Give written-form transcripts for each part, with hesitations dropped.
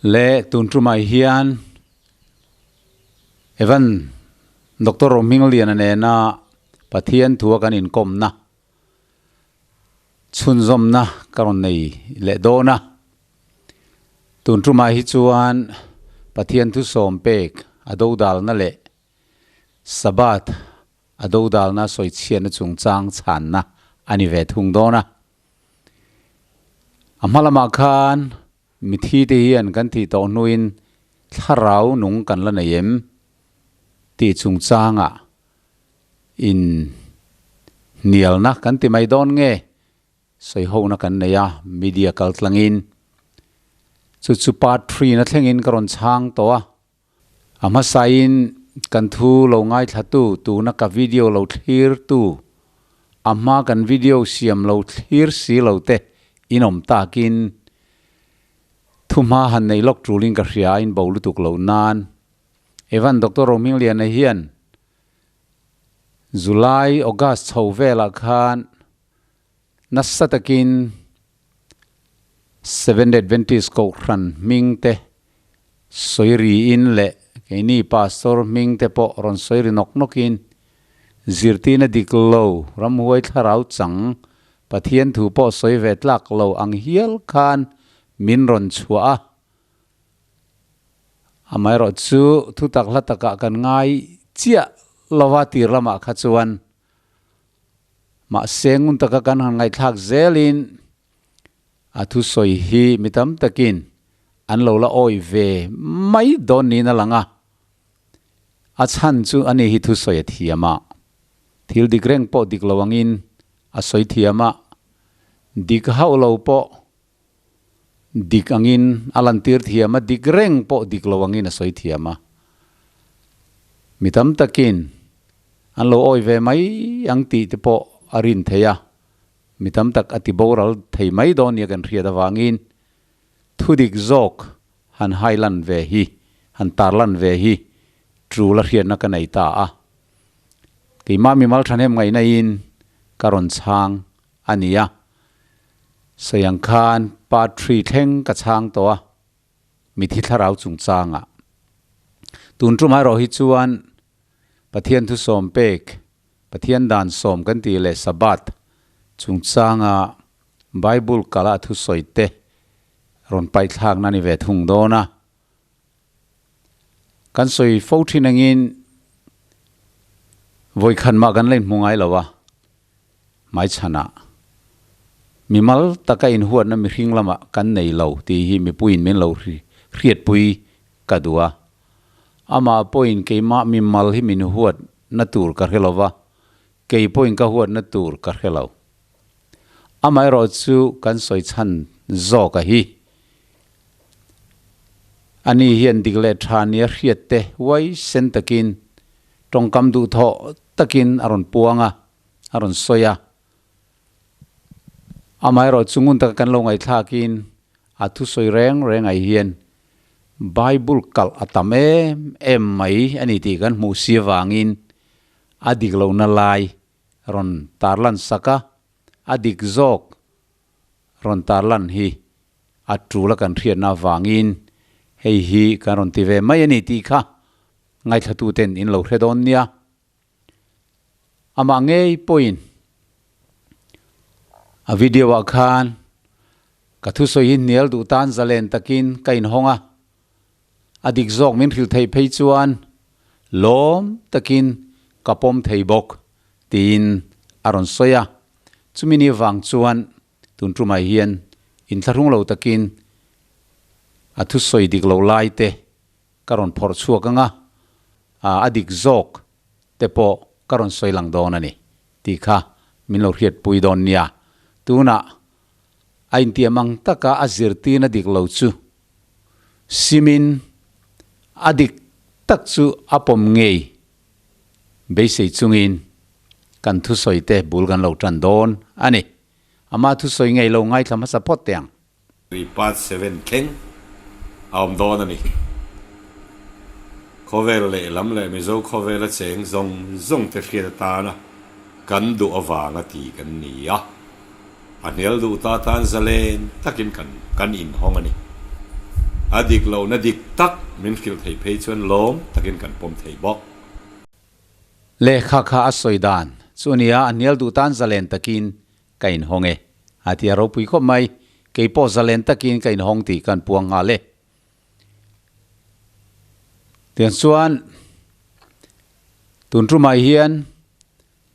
Le tun tumah hian Evan Doctor Rohmingliana nena Pathian thua kan inkawmna chhunzawmna ka rawn nei leh dawn a. Tun tumah hi chuan Pathian thu sawm pek a dodalna leh Sabbath a dodalna sawichhiatna chungchang chhanna a ni ve thung dawn a. A hma lamah khan mithi te hian kan thih tawh hnuin thlarau nung kan la nei em tih chungchangah in hnialna kan ti mai dawn nge sawihona kan nei a, media kaltlangin chu chu part 3 na thlengin ka rawn chhang tawh a. A hmasain kan thu lo ngaithlatu tuna ka video lo thlirtu, a hma kan video siam lo thlir si lo te in awm takin thu hma han nei lawk tulin ka hria a in bo lutuk loh nan Evan Doctor Rohmingliana hian July, August chho velah khan nasa takin Seventh Adventist Kohhran hming te sawi riin leh keini Pastor hming te pawh rawn sawi ri nawk nawkin zirtirna dik lo, ramhuai thlarau chang, Pathian thu pawh sawi ve tlak lo ang hial khan min rawn chhuah a. Amaherawhchu thutak hla takah kan ngai chiah lova tir lamah kha chuan mahse ngun taka kan han ngaihthlak zelin A thusawi hi mi tam takin an lo la awi ve mai dawn niin a lang a, a chhan chu ani hi thusawi a thiam a, thil dik reng pawh dik lo angin a sawi thiam a, dik hauh lo pawh dik angin a lantir thiam a, dik reng pawh dik lo angin a sawi thiam a. Mi tam takin an lo awi ve mai ang tih te pawh a rin theih a. Mi tam tak a ti boral thei mai dawn nia kan hriat avangin thudik zawk han hailan ve hi, han tarlan ve hi tul a hriatna ka nei ta a. Keimah mimal thahnem ngaihnain ka rawn chhang a ni a. Sawiang khan part three thleng ka chhang tawh a, mithi thlarau chungchangah. Tun tum erawh hi chuan Pathian thusawm pek Pathian dan sawm kan tih leh Sabbath chungchanga Bible kala thusawi te rawn paihthlakna a ni ve thung dawn a. Kan sawi fo thin angin vawikhan mah kan la inhmu ngai lo a, hmaichhanah mimal taka inhuatna mihring lamah kan nei lo tih hi mipuiin min lo hriatpui ka duh a. Amah pawhin keimah mimal hi min huat na tur ka hre lo va, kei pawhin ka huatna tur ka hre lo. Amaherawh chu kan sawi chhan zawk a hi. Ani hian dik leh tha nia hriat te huaisen takin tawngkam duhthawh takin a rawn puang a, a rawn sawi a. Amaherawh chu ngun taka kan lo ngaihthlakin a thusawi reng reng ai hian Bible kalh a tam em em mai a ni tih kan hmuh si avangin a dik lohna lai rawn tarlan sak a, a dik zawk rawn tarlan hi a tul a kan hriatna avangin hei hi kan rawn ti ve mai a ni tih kha ngaithlatuten in lo hre dawn nia. Amah ngei pawhin a video ah khan ka thusawi hi hnial duh tan zalen takin ka inhawng a, a dik zawk min hrilh theih phei chuan lawm takin ka pawm thei bawk tiin a rawn sawi a. Chumi ni vang chuan tun tumah hian inthlahrung lo takin a thusawi dik lo lai te ka rawn phawrh chhuak ang a, a dik zawk te pawh ka rawn sawi lang dawn a ni tih kha min lo hriatpui dawn nia. Tunah a intiam ang taka a zirtirna dik lo chu simin a dik tak chu a pawm ngei beisei chungin kan thusawi te bul kan lo tan dawn a ni. Ama thusawi ngei lo ngaithla hmasa phawt teh ang. Part 7 thleng a awm dawn a ni. Khawvel lehlam leh Mizo khawvela cheng zawng zawng te hriat atana kan duh avanga ti kan ni a, a hnial duh ta tan zalen takin kan kan inhawng a ni. A dik lohna dik tak min hrilh theih phei chuan lawm takin kan pawm thei bawk. Lehkha kha a sawi dan chu a nia, a hnial duh tan zalen takin ka inhawng e. A ti a ropui khawp mai, kei pawh zalen takin ka inhawng tih kan puang nghal e. Tiang chuan tun tumah hian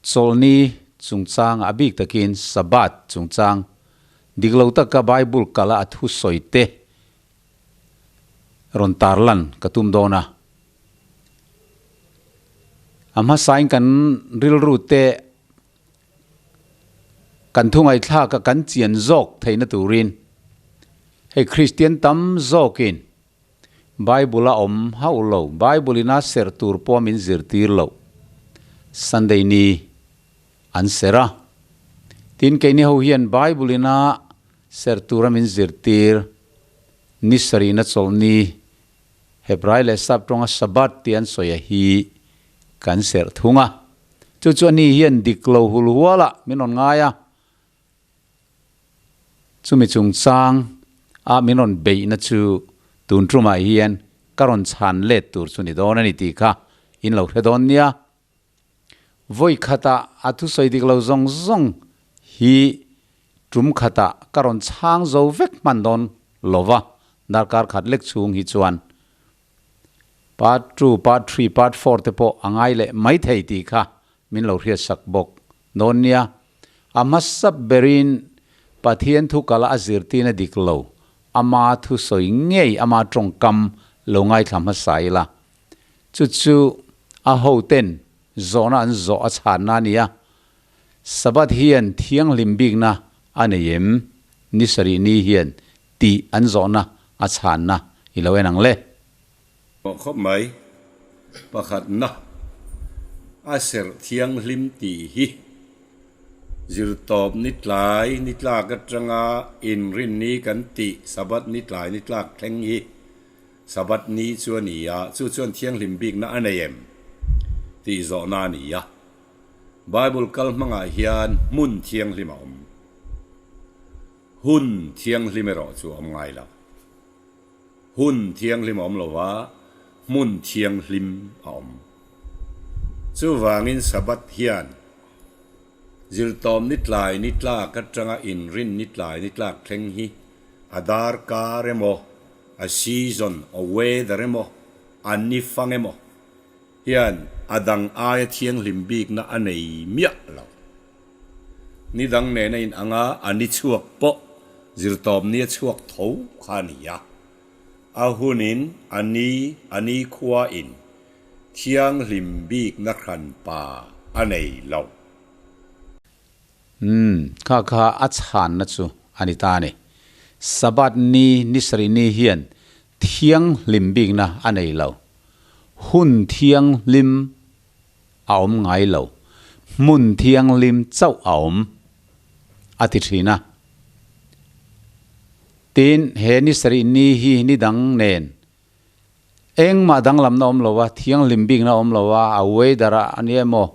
Chawlhni chungchang a bik takin Sabbath chungchang dik lo taka Bible kala a thusawi te rawn tarlan ka tum dawn a. A hmasain kan rilru te kan thu ngaihthlak a kan chian zawk theihna turin hei Kristian tam zawkin Bible a awm hauh lo, Bible in a serh tur pawh min zirtir loh. Sunday ni an serh a. Tin, keini ho hian Bible in a serh tura min zirtir ni sarihna chawlh ni, Hebrai leh Sap tawnga Sabbath tih an sawi a hi kan serh thung a. Chu chu ani hian dik lo hul hualah min rawn ngai a. Chumi chungchang a min rawn beihna chu tun tumah hian ka rawn chhan let tur chu ni dawn a ni tih kha in lo hre dawn nia. Vawi khatah a thusawi dik lo zawng zawng hi tum khatah ka rawn chhang zo vek hman dawn lova, darkar khat lek chhung hi chuan part 2, part 3, part 4 te pawh a ngai leh mai thei tih kha min lo hriatsak bawk dawn nia. A hmasa berin Pathian thu kala a zirtirna dik lo, ama thusawi ngei ama tawngkam lo ngaithla hmasa ila. Chu chu a hoten zawhna an zawh a chhanna a ni a. Sabbath hian thianghlim bikna a nei em? Ni sarih ni hian tih an zawhna a chhanna i lo en ang le. Aw khawp mai, pakhatna a serh thianghlim tih hi zirtawp ni tlai ni tlak atanga inrinni kan tih Sabbath ni tlai ni tlak thleng hi Sabbath ni chu a ni a, chu chuan thianghlim bikna a nei em tih zawhna a ni a. Bible kal hmangah hian hmun thianghlim a awm. Hun thianghlim erawh chu a awm ngai lo. Hun thianghlim a awm lo va, hmun thianghlim a awm. Chuvangin Sabbath hian zirtawm ni tlai ni tlak atanga inrin ni tlai ni tlak thleng hi a darkar emaw, a season, a weather emaw, a ni fang emaw hian a dang aia thianghlim bikna a nei miah lo. Ni dang nena in anga a ni chhuak pawh zirtawp nia chhuak tho kha a ni a. A hunin a ni a ni khua in thianghlim bikna hran pa a nei lo. Umm, kha kha a chhanna chu a ni ta a ni. Sabbath ni ni sarih ni hian thianghlim bikna a nei lo. Hun thianghlim a awm ngai lo, hmun thianghlim chauh a awm, a ti thin a. Tin, he ni sarih ni hi ni dang nen engmah danglamna awm lo a, thianghlim bikna awm lo a, a weather a a ni emaw,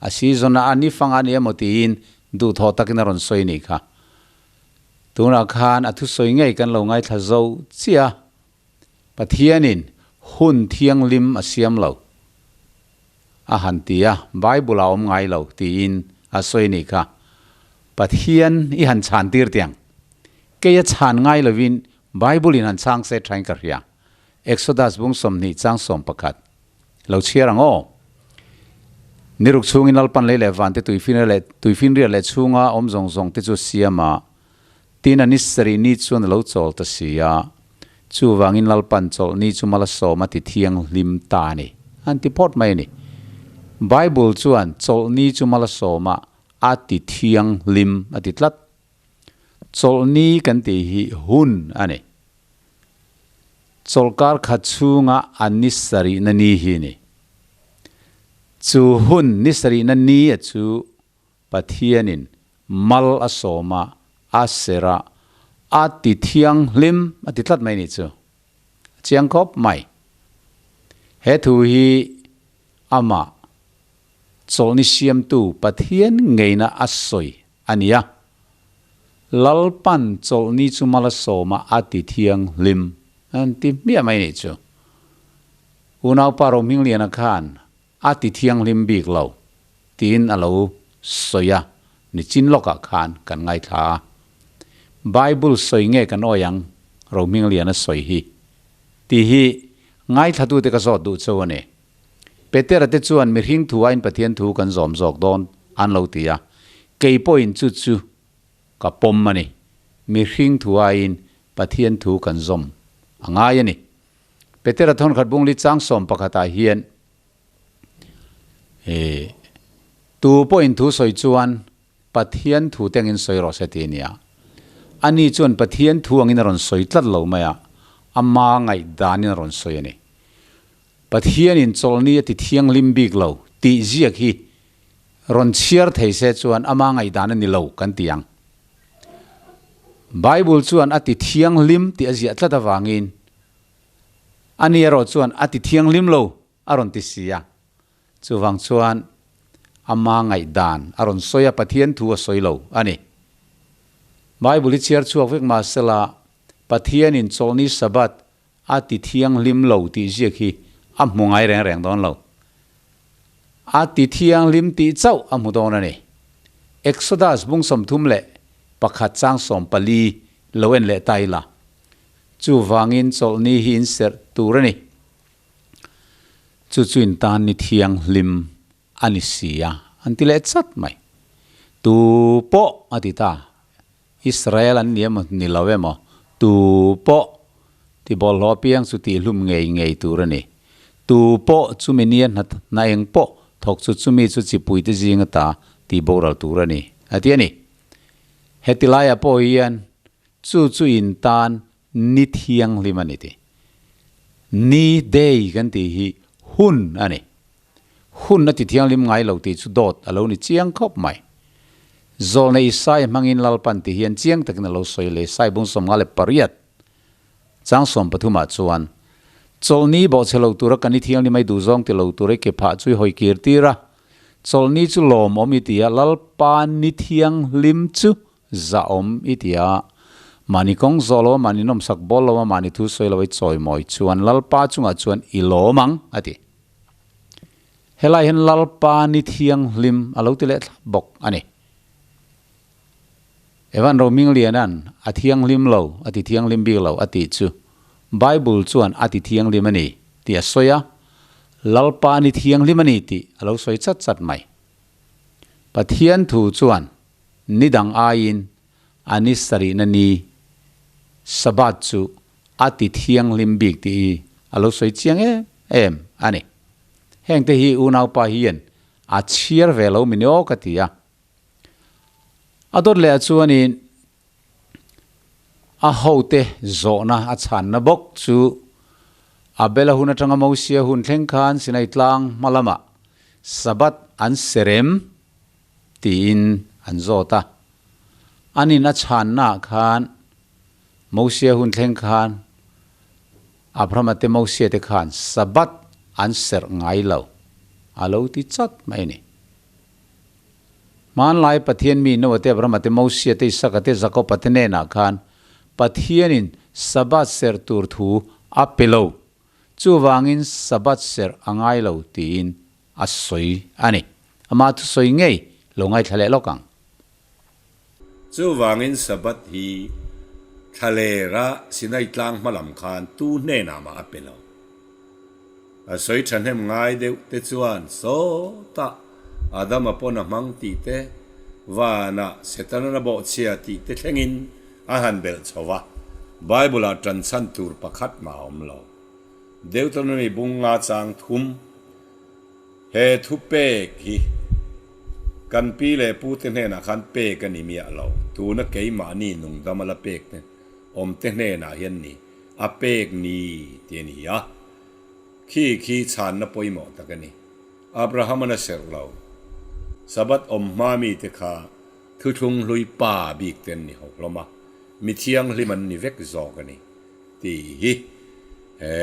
a season a a ni fang a ni emaw tiin duhthawh takin a rawn sawi nih kha. Tunah khan a thusawi ngei kan lo ngaithla zo chiah a. Pathianin hun thianghlim a siam lo a han ti a, Bible a awm ngai lo tiin a sawi nih kha. Pathian i han chhan tir tiang. Kei a chhan ngai lovin Bible in han chhang se thain ka hria. Exodus bung 20 chang 11 lo chhiar ang aw. Niruk chhungin Lalpan lei leh van te tuifinriat leh tuifinriat leh chhunga awm zawng zawng te chu siam a, Tin a ni sarih ni chuan a lo chawl ta si a, chuvangin Lalpan chawlh ni chu Malasawm a ti thianghlim ta a ni, an ti phawt mai a ni. Bible chuan chawlh ni chu Malasawma a ti thianghlim a ti tlat. Chawlh ni kan tih hi hun a ni. Chawlhkar khat chhunga a ni sarihna ni hi a ni. Chu hun ni sarihna ni a chu Pathianin mal a sawm a, a serh a, a ti thianghlim a ti tlat mai nih chu. A chiang khawp mai. He thu hi amah chawlhni siamtu Pathian ngeina a sawi a ni a. Lalpan chawlhni chu mal a sawm a, a ti thianghlim An ti hmiah mai nih chu. Unaupa Rohmingliana khan a ti thianghlim bik lo tiin a lo sawi a, nichin lawkah khan kan ngaithla a. Bible sawi nge kan awi ang Rohmingliana sawi hi? Tih hi ngaithlatute ka zawt duh cheu a ni. Petera te chuan mihring thu aiin Pathian thu kan zawm zawk dawn an lo ti a, kei pawhin chu chu ka pawm a ni. Mihring thu aiin Pathian thu kan zawm a ngai a ni. Petera thawnkhat bungli chang sawm pakhatah hian e tu pawhin thu sawi chuan Pathian thu te angin sawi rawh se ti a nia. Ani chuan Pathian thu angin a rawn sawi tlat lo mai a, ama ngaihdanin a rawn sawi a ni. Pathianin chawlhni a ti thianghlim bik lo tih ziak hi rawn chhiar thei se chuan ama ngaihdan a ni lo kan ti ang. Bible chuan a ti thianghlim tih a ziah tlat avangin ani erawh chuan a ti thianghlim lo a rawn ti si a. Chuvang chuan ama ngaihdan a rawn sawi a, Pathian thu a sawi lo a ni. Bible hi chhiar chhuak vek mahsela Pathianin chawlhni Sabbath A ti thianghlim lo tih ziak hi a hmu ngai reng reng dawn lo. A ti thianghlim tih chauh a hmu dawn a ni. Exodus bung 31 chang 14 lo en leh ta ila. Chuvangin chawlhni hi in serh tur a ni. Chu chu in tan ni thianghlim a ni si a, an ti leh chat mai. Tu pawh a ti ta. Israel an ni emaw ni lo emaw, tu pawh ti bawlhhlawh apiang chu tihhlum ngei ngei tur a ni. Tu pawh chumi nia hna eng pawh thawk chu chumi chu chipuite zinga ta tih boral tur a ni, a ti a ni. Heti laiah pawh hian chu chu in tan ni thianghlim a ni ti. Ni, day, kan tih hi hun a ni. Hun a ti thianghlim ngai lo tih chu dawt a lo ni chiang khawp mai. Zawlna Isaiah hmangin Lalpan ti hian chiang takin a lo sawi leh Isaiah bung 58 chang 13 ah chuan, Chawlhni bawhchhe lo tura kan i thianghlim ai duhzawng ti lo tura i ke phah chu i hawi kir tir a, chawlhni chu lawmawm i ti a, Lalpa ni thianghlim chu Zahawm i ti a, mahni kawng zawh lo a, mahni nawmsak bawl lo a, mahni thu sawi lo a i chawimawi chuan Lalpa chungah chuan i lawm ang, a ti. Helai hian Lalpa ni thianghlim a lo ti leh thlap bawk a ni. Evan Rohmingliana'n a thianghlim lo, a ti thianghlim bik lo a tih chu Bible chuan a ti thianghlim a ni tih a sawi a, Lalpa ni thianghlim a ni tih a lo sawi chat chat mai. Pathian thu chuan Ni dang aiin a ni sarihna ni Sabbath chu a ti thianghlim bik tih hi a lo sawi chiang em em a ni. Hengte hi unaupa hian a chhiar ve lo mini aw ka ti a. A dawt leh ah chuanin a hote zawhna a chhanna bawk chu Abela hun atanga Mosia hun thleng khan Sinai tlang hma lamah Sabbath an serem Tiin an zawt a. Anin a chhannaah khan Mosia hun thleng khan Abrahama te Mosia te khan Sabbath an serh ngai lo a lo ti chat mai a ni. Hmanlai Pathian mi Noah te Abrahama te Mosia te Isaka te Jakoba te hnenah khan Pathianin Sabbath serh tur thu a pe lo. Chuvangin Sabbath serh a ngai lo tiin a sawi a ni. Ama thusawi ngei lo ngaithla leh lawk ang. Chuvangin Sabbath hi thlalera Sinai tlang hma lam khan tu hnenah mah a pe lo. A sawi thahnem ngai deuh te chuan sawtah Adama pawn a hmang tih te, vanah Setanan a bawhchhia tih te thlengin a han belh chho va, Bible-ah ṭanchhan tur pakhat mah a awm lo. Deuteronomy bung nga chang thum. He thu pek hi kan pi leh pu te hnenah khan pek a ni miah lo. Tuna keimahni nungdam a la pek te awm te hnenah hian ni a pek ni ti a ni a. Khi khi chhanna pawimawh tak a ni. Abraham-an a serh lo. Sabbath awm hma mi te kha thuthlung hlui pa bik te an ni ho hlawm a, mi thianghlim an ni vek zawk a ni. Tih hi he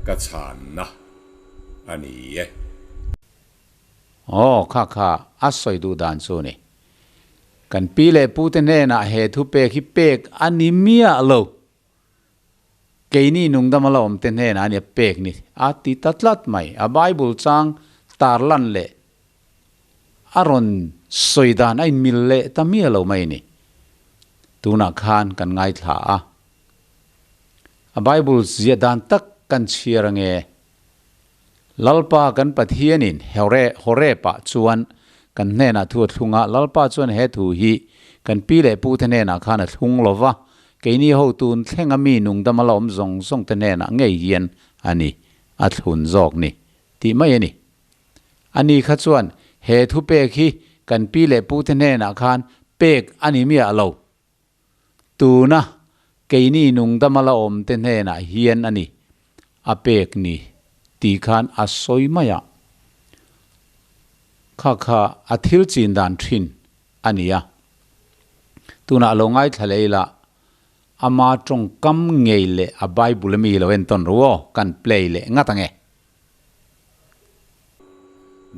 ka chhanna a ni e. Aw, kha kha a sawi duh dan chu a ni. Kan pi leh pute hnenah he thupek hi pek a ni miah lo. Keini nungdama la awmte hnenah a nia pek ni a ti ta tlat mai. A Bible chang tarlan leh a rawn sawi dan a inmil leh ta miah lo mai ni. Tunah khan kan ngaithla a. A Bible ziah dan tak kan chhiar ange. Lalpa kan Pathianin Hore Horepah chuan kan hnenah thu a thlung a, Lalpa chuan he thu hi kan pi leh pute hnenah khan a thlung lo va, keini ho tun thlenga mi nungdama la awm zawng zawng te hnenah ngei hian a ni, a thlun zawk ni, tih mai a ni. Ani kha chuan he thu pek hi kan pi leh pute hnenah khan pek a ni miah lo. Tuna keini nungdama la awmte hnenah hian a ni, a pek ni tih khan a sawi mai a. Kha kha a thil chin dan thin a ni a. Tunah lo ngaithla leh ila, ama tawngkam ngei leh a Bible ami lo entawn ru aw, kan play leh ngat ang e.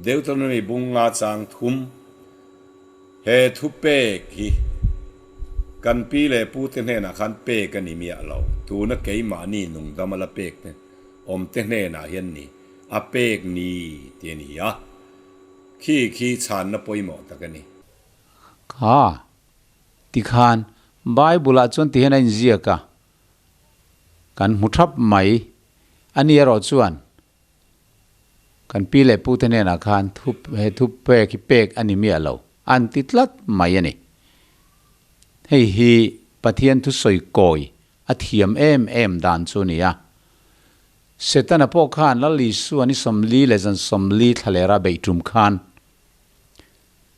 Deuteronomy bung nga chang thum he thu pek hi kan pi leh pu te hnenah khan pek a ni miah lo. Tuna keimahni nungdam a la pek te awm te hnenah hian ni a pek ni ti a ni a. Khi khi chhanna pawimawh tak a ni. Kha tikhan Bible ah chuan tihian a inziak a, Kan hmu thap mai. A ni erawh chuan kan pi leh pute hnenah khan thu he thu pek hi pek a ni miah lo, an ti tlat mai a ni. Hei hi Pathian thusawi kawi a thiam em em dan chu a ni a. Setana pawh khan Lal Isua ni 40 leh zan 40 thlalera beih tum khan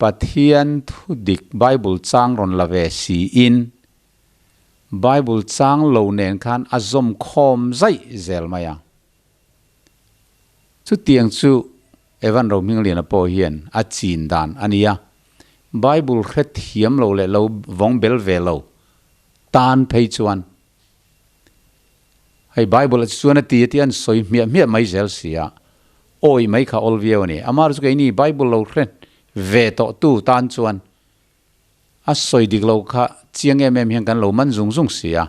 Pathian thu dik Bible chang rawn la ve siin Bible chang lo nen khan a zawm khawm zaih zel mai a. Chutiang chu Evan Rohmingliana pawh hian a chin dan a nia. Bible hre thiam lo leh lo vawng bel ve lo tan phei chuan hei Bible ah chuan a ti a tih an sawi hmiah hmiah mai zel si a, awi mai kha awl viau a ni. Amah chu keini Bible lo hre ve tawh tu tan chuan A sawi dik lo kha chiang em em hian kan lo man zung zung si a.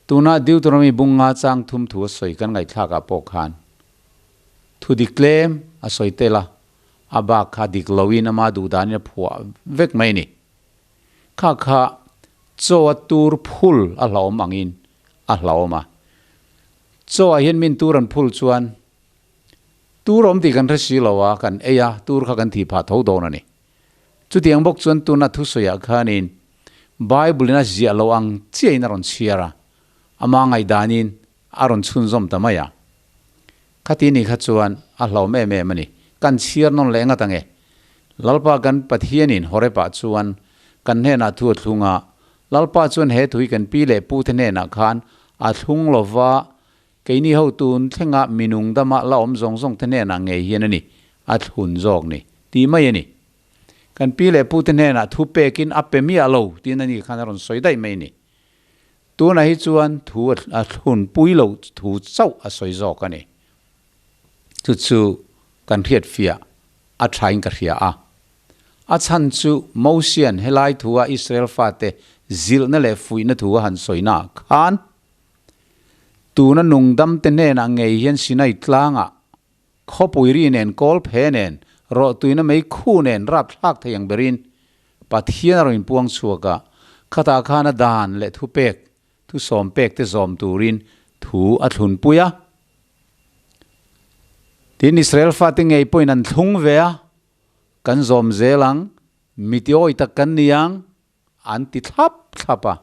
Tuna Deuteronomy bung nga chang thum thu a sawi kan ngaihthlak ah pawh khan thu dik tlem a sawi tel a, a bak kha dik lo in ama duh dan in a phuah vek mai a ni. Kha kha chaw a tur phul a hlauhawm ang in a hlauhawm a. Chaw ah hian min tur an phul chuan tur awm tih kan hre si lo a, kan ei a, tur kha kan thih phah tho dawn a ni. Chutiang bawk chuan tuna thusawiah khanin Bible-in a ziah loh ang chiahin a rawn chhiar a, ama ngaihdanin a rawn chhunzawm ta mai a. Khati ni kha chuan a hlauhawm em em a ni. Kan chhiar nawn leh ngat ang e. Lalpa kan Pathianin Horeb-ah chuan kan hnenah thu a thlung a, Lalpa chuan he thu hi kan pi leh pute hnenah khan a thlung lova, keini ho tun thlenga minung dama la awm zawng zawng te hnenah ngei hian a ni, a thlun zawk ni, tih mai a ni. Kan pi leh pute hnenah thu pekin a pe miah lo tiin a ni khan a rawn sawi daih mai a ni. Tunah hi chuan thu a thlun pui lo thu chauh a sawi zawk a ni. Chu chu kan hriat fiah a thain ka hria a. A chhan chu Mosian helai thua Israel fate zilhna leh fuihna thu a han sawinaah khan, Tuna nungdamte hnenah ngei hian Sinai tlangah khawpui ri nen kawl phe nen rawhtuina mei khu nen rap thlak thei ang berin Pathian a rawn inpuang chhuak a, khatah khan a dan leh thupek, thusawm pek te zawm turin thu a thlunpui a. Tin, Israel fate ngei pawhin an thlung ve a, Kan zawm zel ang, mitiawi tak kan ni ang, An ti thlap thlap a,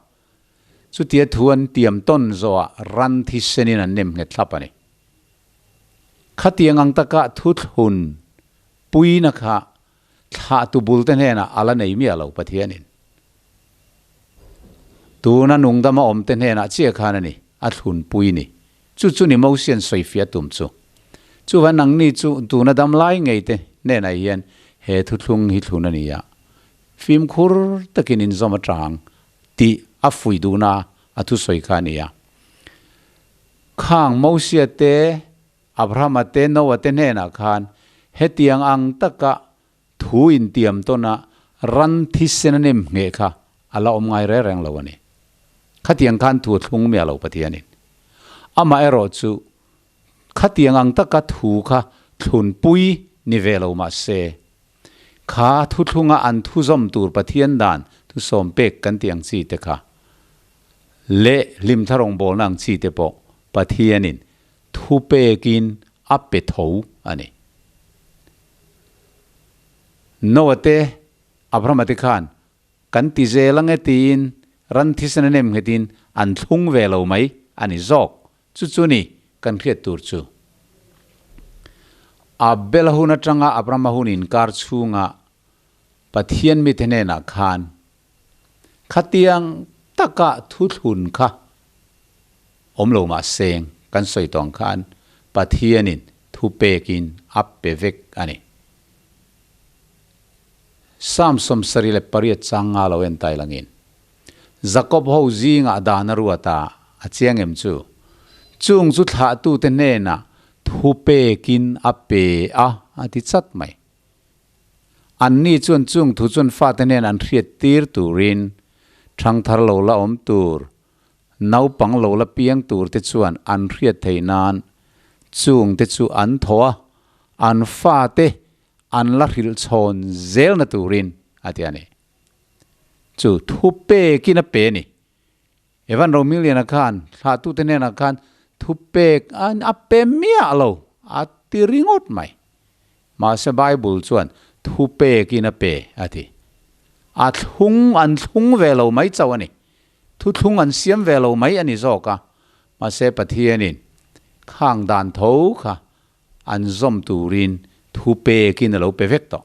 chutia thu an tiam tawn zawhah ran thisenin an nem nghet thlap a ni. Khatiang ang taka thuthlun puina kha thlahtu bulte hnenah a la nei miah lo Pathianin. Tuna nungdama awmte hnenah chiah khan a ni, a thlun pui ni. Chu chu ni Mosian sawifiah tum chu. Chuvan nangni chu tuna dam lai ngeite hnenah hian he thuthlung hi thlun a ni a. Fimkhur takin inzawm atang tih a fuih duhna a thusawi kha a ni a. Khang Mosia te, Abrahama te, Noah te hnenah khan hetiang ang taka thu intiam tawna ran thisen a nem ngheh kha a la awm ngai reng reng lo a ni. Khatiang khan thu a thlung miah lo Pathianin. Amaherawhchu, khatiang ang taka thu kha thlunpui ni ve lo mah se, kha thuthlunga an thuzawm tur Pathian dan thusawm pek kan tih ang chi te kha leh hlimthla rawngbawlna ang chi te pawh Pathianin thu pekin a pe tho a ni. Noah te, Abrahama te khan Kan ti zel ang e tiin ran thisen a nem nghetin an thlung ve lo mai a ni zawk. Chu chu ni kan hriat tur chu. Abel-a hun atanga Abraham-a hun inkar chhunga Pathian mite hnenah khan khatiang taka thuthlun kha awm lo mah seng kan sawi tawh ang khan Pathianin thupekin a pe vek a ni. Psalm 78 chang nga lo en tai langin, Jakob ho zingah dan a ruat a, a chiang em chu? Chung chu thlahtute hnenah thu pekin a pe a, a ti chat mai. Anni chuan chung thu chuan fate hnen an hriat tir turin thangthar lo la awm tur, naupang lo la piang tur te chuan an hriat theih nan chung te chu an thaw a, an fate an la hrilh chhawn zelna turin a ti a ni. Chu thu pekin a pe a ni. Evan Romiliana khan thlahtute hnenah khan thu pek a pe miah lo, a ti ringawt mai. Mahse Bible chuan thu pekin a pe a ti. A thlung an thlung ve lo mai chauh a ni. Thuthlung an siam ve lo mai a ni zawk a. Mahse Pathianin khang dan tho kha an zawm turin thu pekin a lo pe vek tawh.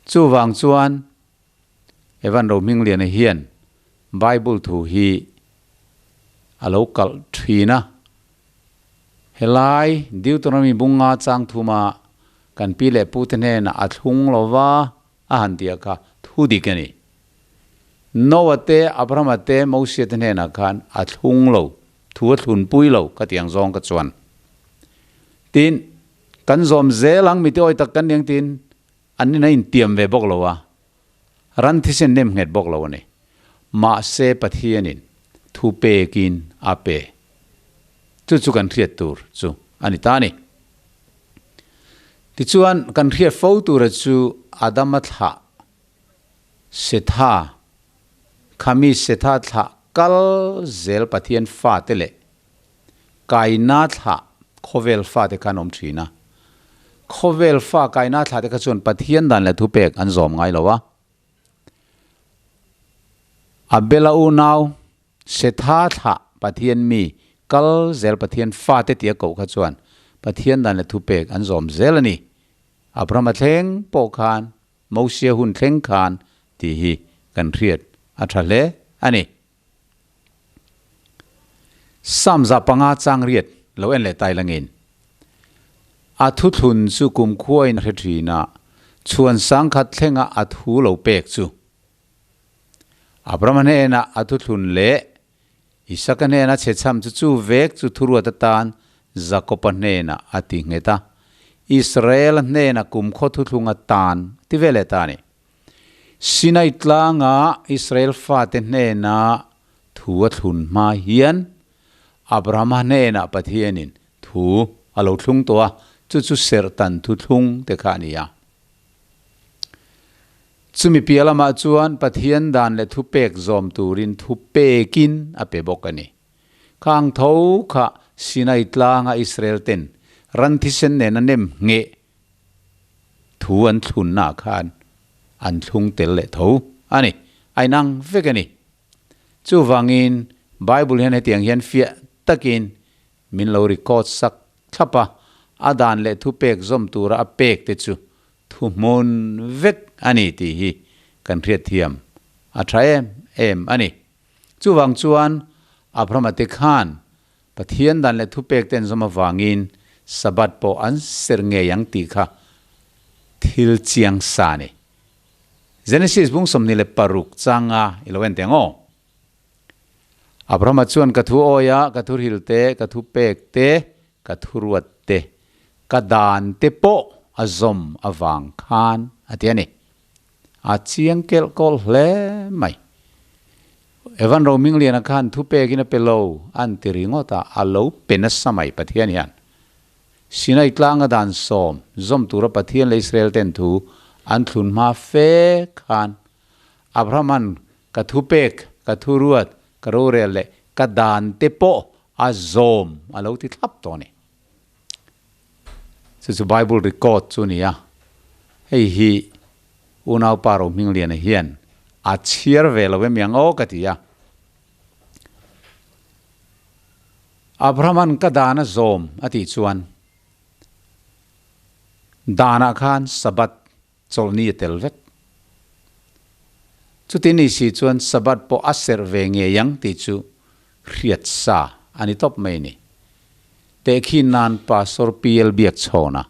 Chuvang chuan Evan Rohmingliana hian Bible thu hi a lo kalh thin a. Helai Deuteronomy bunga chang thuma kan pi leh pute hnenah a thlung lova a han tih kha thu dik a ni. Noah te, Abrahama te, Mosia te hnenah khan a thlung lo Thu a thlunpui lo ka ti ang zawng ka chuan. Tin, kan zawm zel ang mite awi tak kan ni ang tiin an in a intiam ve bawk lo a, ran thisen nem nghet bawk lo a ni. Mahse Pathianin thu pekin a pe. Chu chu kan hriat tur chu a ni ta a ni. Tichuan, kan hriat fo tura chu Adama thlah Setha Khami Setha thlah kal zel Pathian fate leh Kaina thlah khawvel fate kha an awm thin a. Khawvel fa Kaina thlah te kha chuan Pathian dan leh thupek an zawm ngai lo a. Abela unau Setha thlah Pathian mi kal zel Pathian fate tia koh kha chuan Pathian dan leh thupek an zawm zel a ni. Abrahama thleng pawh khan Mosia hun thleng khan tih hi kan hriat a tha hle a ni. Psalm 5 chang riat lo en leh tai langin, A thuthlun chu kumkhuain a hre thin a, chhuan sangkhat thlenga a thu lo pek chu. Abrahama hnenah a thuthlun leh Isaka hnena chhechham chu chu vek chu thuruat atan Jakoba hnenah a ti nghet a, Israela hnena kumkhaw thuthlung atan ti ve leh ta a ni. Sinai tlanga Israel fate hnena thu a thlun hma hian Abrahama hnenah Pathianin thu a lo thlung tawh a, chu chu serhtan thuthlung te kha a ni a. Chumi piah lamah chuan Pathian dan leh thupek zawm turin thupekin a pe bawk a ni. Khang tho kha Sinai tlanga Israel ten ran thisen nena nem ngheh thu an thlunnaah khan an thlung tel leh tho a ni. A inang vek a ni. Chuvangin Bible hian hetiang hian fiah takin Min lo record sak thlap a, a dan leh thupek zawm tura a pek te chu thuhmun vek a ni tih hi kan hriatthiam a tha em em a ni. Chuvang chuan Abrahama te khan Pathian dan leh thupek te an zawm avangin Sabbath pawh an serh ngei ang tih kha thil chiang sa a ni. Genesis bung 26 changa i lo en teh ang aw. Abrahama chuan ka thu awi a, ka thu hril te, ka thu pek te, ka thu ruat te, ka dan te pawh a zawm avang khan a ti a ni. A chiang kelh kawlh hle mai. Evan Rohmingliana khan thupekin a pe lo an ti ringawt a, a lo pe nasa mai Pathian hian. Sinai tlanga dan sawm zawm tura Pathian leh Israel ten thu an thlun hma fe khan Abrahaman ka thupek, ka thuruat, ka rorel leh ka dan te pawh a zawm a lo ti thlap tawh a ni. Chu chu Bible record chu a ni a, hei hi unaupa Rohmingliana hian a chhiar ve lo em yang aw ka ti a. Abrahaman ka dan a zawm a tih chuan danah khan Sabbath chawlhni a tel vek. Chuti ni si chuan Sabbath pawh a serh ve ngei ang tih chu hriat sa a ni tawp mai ni. Tehkhin nan Pastor PL Biakchhawna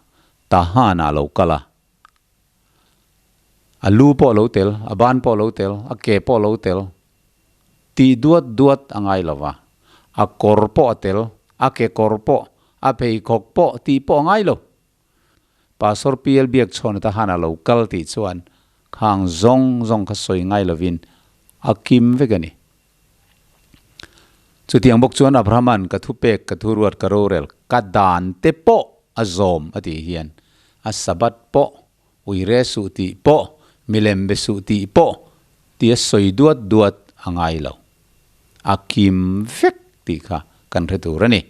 Tahan-ah a lo kal a. A lu pawh a lo tel, a ban pawh a lo tel, a ke pawh a lo tel. Tih duat duat a ngai lo va. A kawr pawh a tel, a kekawr pawh, a pheikhawk pawh tih pawh a ngai lo. Pastor PL Biakchhawn ata han a lo kal tih chuan khang zawng zawng kha sawi ngai lovin a kim vek a ni. Chutiang bawk chuan Abrahaman ka thupek, ka thuruat, ka rorel, ka dan te pawh a zawm a tih hian a Sabbath pawh, uire suh tih pawh, milem be suh tih pawh tia sawi duat duat a ngai lo. A kim vek tih kha kan hre tur a ni.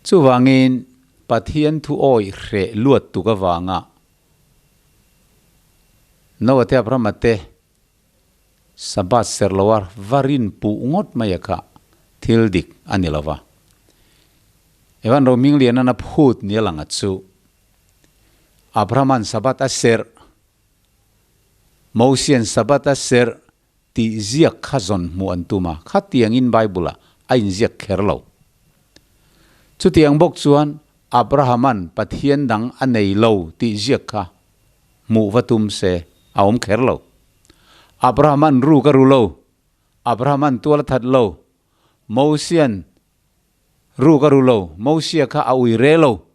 Chuvangin, Pathian thu awih hreh luat tuk avanga Noah te Abrahama te Sabbath serh loa va rin puh ngawt mai a kha thil dik a ni lova. Evan Rohminglianan a phut ni a lang a chu Abrahama'n Sabbath a serh, Mosia'n Sabbath a serh Tih ziak kha zawn hmuh an tum a, khatiangin Bible-ah a inziak kher lo. Chutiang bawk chuan Abrahama'n Pathian dang a nei lo tih ziak kha hmuh va tum se a awm kher lo. Abrahama'n ruk a ru lo, Abrahama'n tual a that lo, Mosia'n ruk a ru lo, Mosia kha a ui re lo.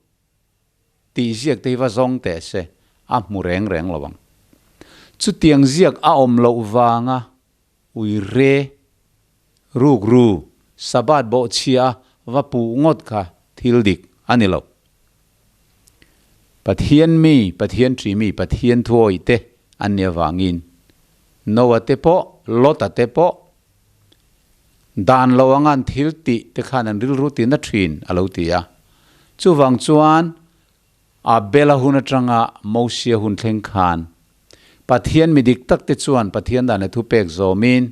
Tih ziak te hi va zawng teh se, a hmu reng reng lo ang. Chutiang ziak a awm loh vanga ui re, ruk ru, Sabbath bawhchhia a va puh ngawt kha thil dik a ni lo. Pathian mi, Pathian ṭi mi, Pathian thuawih te an nih avangin Noah te pawh, Lot-a te pawh Dan lo anga an thil tih te khan an rilru ti na thin a lo ti a. Chuvang chuan Abela hun atanga Mosia hun thleng khan Pathian mi dik tak te chuan Pathian dan leh thupek zawmin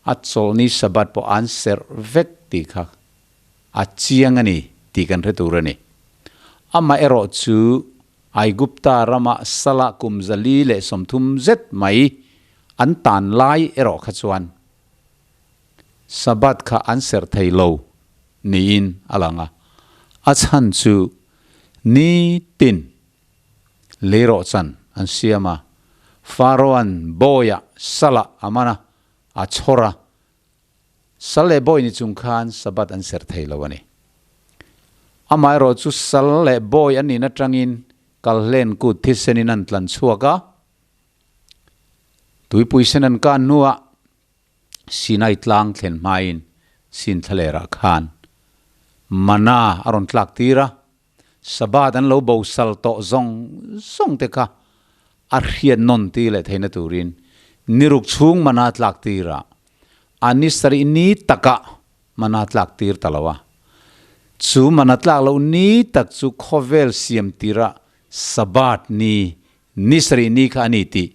a chawlhni Sabbath pawh an serh vek tih kha a chiang a ni tih kan hre tur a ni. Amaherawh chu Aigupta rama Salah kum 130 zet mai an tan lai erawh kha chuan Sabbath kha an serh thei lo niin a lang a, a chhan chu nitin leirawhchan an siam a, Pharaoh-a'n bawiah Salah a man a, a chhawr a, Sal leh bawi ni chung khan Sabbath an serh thei lo a ni. Amaherawh chu sal leh bawi an nin atangin kalhlen kut thisenin an tlan chhuak a, tuipui sen an kan hnuah Sinai tlang thlen hmain Sin thlalerah khan mana a rawn tlak tir a, Sabbath an lo bo sal tawh zawng zawng te kha a hriat nawn tir leh theihna turin niruk chhung mana tlak tir a, a ni sarih ni takah mana tlak tir ta lo a. Chu mana tlak loh ni tak chu khawvel siam tira Sabbath ni, ni sarih ni kha a ni tih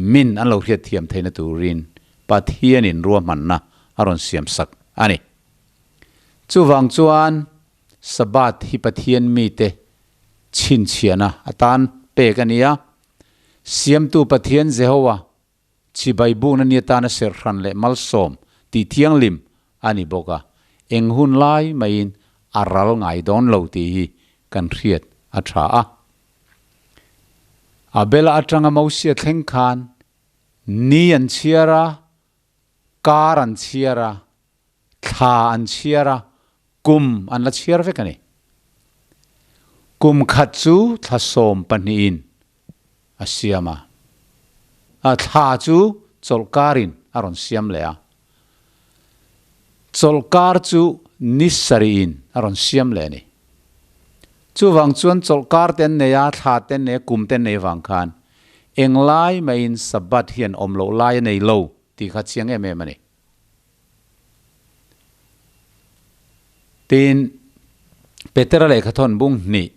min an lo hriat thiam theihna turin Pathianin ruahmanna a rawn siam sak a ni. Chuvang chuan Sabbath hi Pathian mite chhinchhiahna atan pek a ni a. Siamtu Pathian Jehovah chibai bukna ni atana serhhran leh malsawm tih thianghlim a ni bawk a, eng hun lai maiin a ral ngai dawn lo tih hi kan hriat a tha a. Abela atanga Mosia thleng khan ni an chhiar a, kar an chhiar a, Thla an chhiar a, kum an la chhiar vek a ni. Kum khat chu thla sawm pahnihin a siam a, a thla chu chawlhkarin a rawn siam leh a. Chawlhkar chu ni sarihin a rawn siam leh a ni. Chuvang chuan chawlhkar te an nei a, thla te an nei a, kum te an nei avang khan englai maiin Sabbath hian awm loh lai a nei lo tih kha chiang em em a ni. Tin, Petera lehkha thawn bung hnih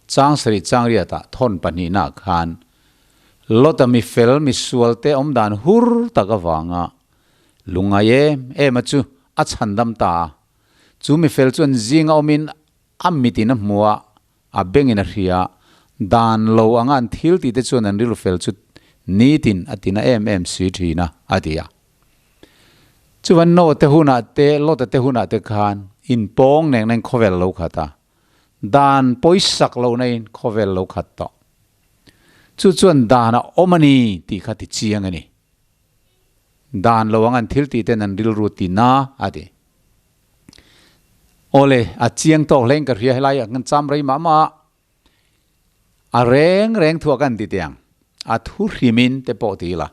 chang sarih chang riatah thawn pahnihnaah khan Lota mi fel mi sualte awm dan hur tak avanga lungngai em em a chu a chhandam ta a. Chu mi fel chuan zinga awmin a mitin a hmu a, a bengin a hria a, dan lo anga an thil tihte chuan an rilru fel chu nitin a tina em em si thin a, a ti a. Chuvan Noah te hunah te, Lota te hunah te khan inpawng neng neng khawvel lo khat a, dan pawisak lohna in khawvel lo khat tawh. Chu chuan dan a awm a ni tih kha ti chiang a ni. Dan lo ang an thil tih ten an rilru ti na a ti. Awle, a chiang tawk hlein ka hria helai ah kan cham rei mah mah a, a reng reng thuah kan ti teh ang, a thu hrimin te pawh ti ila.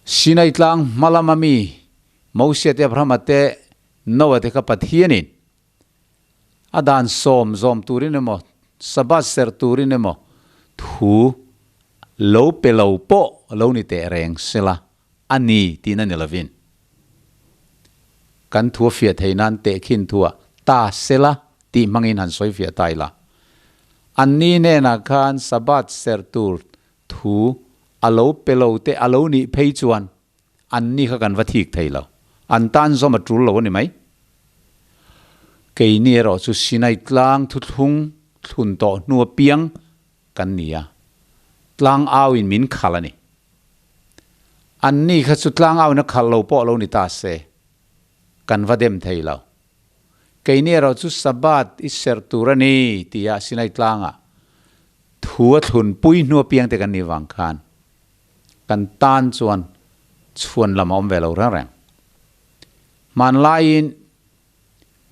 Sinai tlang hma lama mi Moses te Abrahama te Noah te kha Pathianin a dan sawm zawm turin emaw Sabbath serh turin emaw thu lo pe lo pawh lo ni teh reng sela a ni tihna ni lovin kan thu a fiah thei nan tehkhin thuah ta sela tih hmangin han sawi fiah ta ila. Anni hnenah khan Sabbath serh tur thu a lo pe lo te a lo nih phei chuan anni kha kan va thik thei lo. An tan zawm a tul lo a ni mai. Keini erawh chu Sinai tlang thuthlung thlun tawh hnu apiang kan ni a, tlang auin min khalh a ni. Anni kha chu tlang auin a khalh lo pawh lo ni ta se, kan va dem thei lo. Keini erawh chu Sabbath i serh tur a ni tia Sinai tlangah thu a thlun pui hnu apiang te kan nih vang khan kan tan chuan chhuan lam a awm ve lo reng reng. Hmanlaiin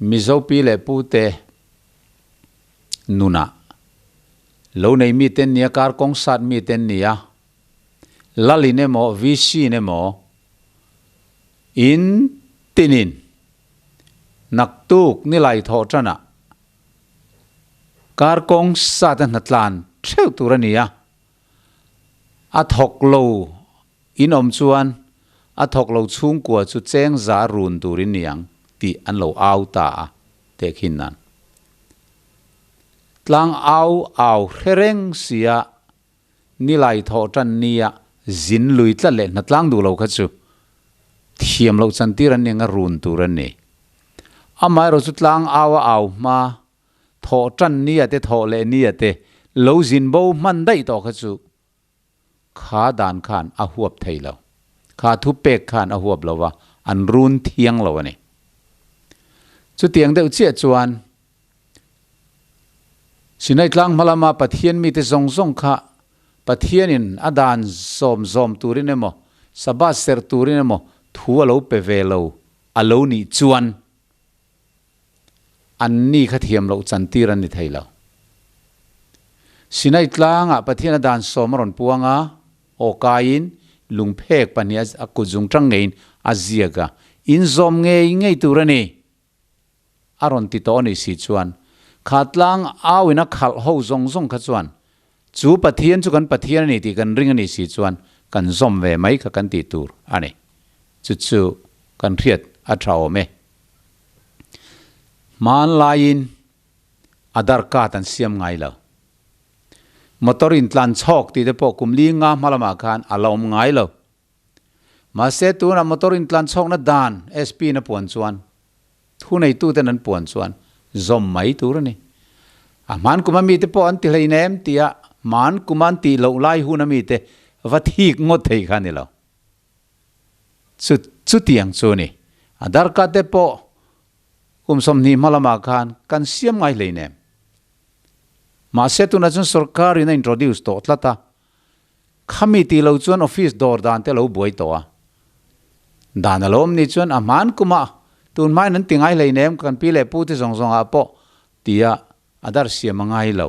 Mizo pi leh pu te nunah lo nei mi te an ni a, kar kawng sat mi te an ni a, Lalin emaw VC in emaw in tinin naktuk nilai thawh tanah kar kawng sat a hnatlan theuh tur a ni a, a thawk lo in awm chuan a thawk lo chhungkua chu cheng za run turin ni ang tih an lo au ta a tehkhin nan tlang au au hre reng sia Nilai thawh tan nia zin lui tlat leh hnatlang duh lo kha chu thiam loh chantir an ni anga run tur an ni. Amaherawh chu tlang au a au hma, thawh tan nia te thawh leh nia te lo zin bo hman daih tawh kha chu kha dan khan a huap thei lo. Kha thu pek khan a huap lo va, an run thiang lo a ni. Chutiang deuh chiah chuan Sinai tlang hma lama Pathian mite zawng zawng kha Pathianin a dan zawm zawm turin emaw, Sabbath serh turin emaw thu a lo pe ve lo a lo nih chuan anni kha thiam loh chantir an ni thei lo. Sinai tlangah Pathian a dan sawm a rawn puang a, aw kaiin lungphek pahnih a kut zung tang ngeiin a ziak a, inzawm ngei ngei tur a ni. A rawn ti tawh a nih si chuan, kha tlang auin a khalh ho zawng zawng kha chuan, chu Pathian chu kan Pathian a ni tih kan ring a nih si chuan kan zawm ve mai kha kan tih tur a ni. Chu chu kan hriat a tha awm e. Hmanlaiin Aadhaar card an siam ngai lo. Motor intlan chhawk tih te pawh kum li nga hma lamah khan a la awm ngai lo. Mahse tunah motor intlan chhawkna dan SP in a puan chuan thuneituten an puan chuan zawm mai tur a ni. A hman kuma mite pawh an ti hleinem tia hman kuma an tih loh lai huna mite va thik ngawt thei kha a ni lo. Chu chutiang chu a ni. A darkar te pawh kum 20 hma lamah khan kan siam ngai hleinem. Mahse tunah chuan sorkar in a introduce tawh tlat a. Khami tih lo chuan office dawr dan te lo buai tawh a. Dan a lo awm ni chuan a hman kumah tun hmain an ti ngai hleinem kan pi leh pu te zawng zawngah pawh tia a dar siam a ngai lo.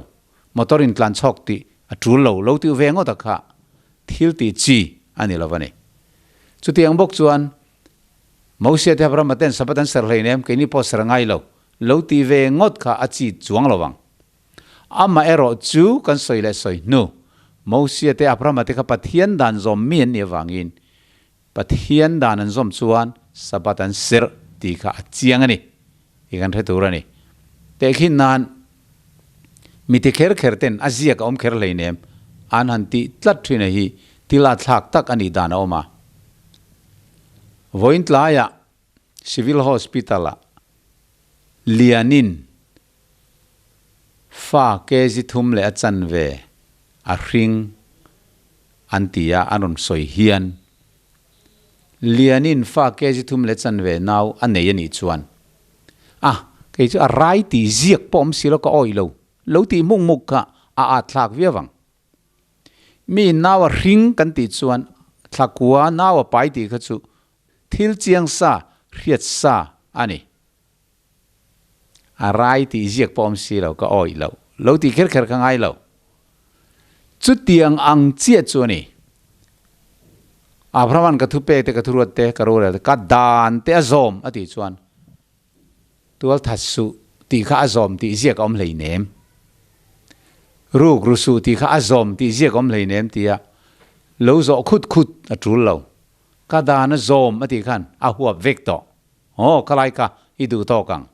Motor in tlan chhawk tih a tul lo lo tih ve ngawt a kha thil tih chi a ni lo a ni. Chutiang bawk chuan Mosia te Abrahama ten Sabbath an serh hleinem, keini pawh serh ngai lo, lo ti ve ngawt kha a chi chuang lo ang. Amaherawh chu kan sawi leh sawi hnu, Mosia te Abrahama te kha Pathian dan zawm mi an nih avangin Pathian dan an zawm chuan Sabbath an serh tih kha a chiang a ni tih kan hre tur a ni. Tehkhin nan mi ti kher kher ten a ziak a awm kher hleinem an han tih tlat thin a hi thil a thlak tak a nih dan a awm a. Vawiin tlaiah Civil Hospital ah Lianin Fa kg thum leh a chanve a hring an ti a, an rawn sawi hian Lianin fa kg thum leh chanve nau a nei a nih chuan a kei chu a rai tih ziak pawh awm si lo ka awih lo, lo tih muk muk kha a at thlak viau ang. Mi nau a hring kan tih chuan thlakua nau a pai tih kha chu thil chiang sa hriat sa a ni. A rai tih ziak pawh awm si lo, ka awih lo. Lo tih kher kher ka ngai lo. Chutiang ang chiah chu a ni. Abraham-a'n ka thupek te, ka thuruat te, ka rorel te, ka dan te a zawm a tih chuan tualthat suh tih kha a zawm tih ziak a awm hleinem. Ruk ru suh tih kha a zawm tih ziak a awm hleinem tia lo zawh khut khut a tul lo. Ka dan a zawm a tih khan a huap vek tawh. Aw, ka lai ka i duh tawk ang.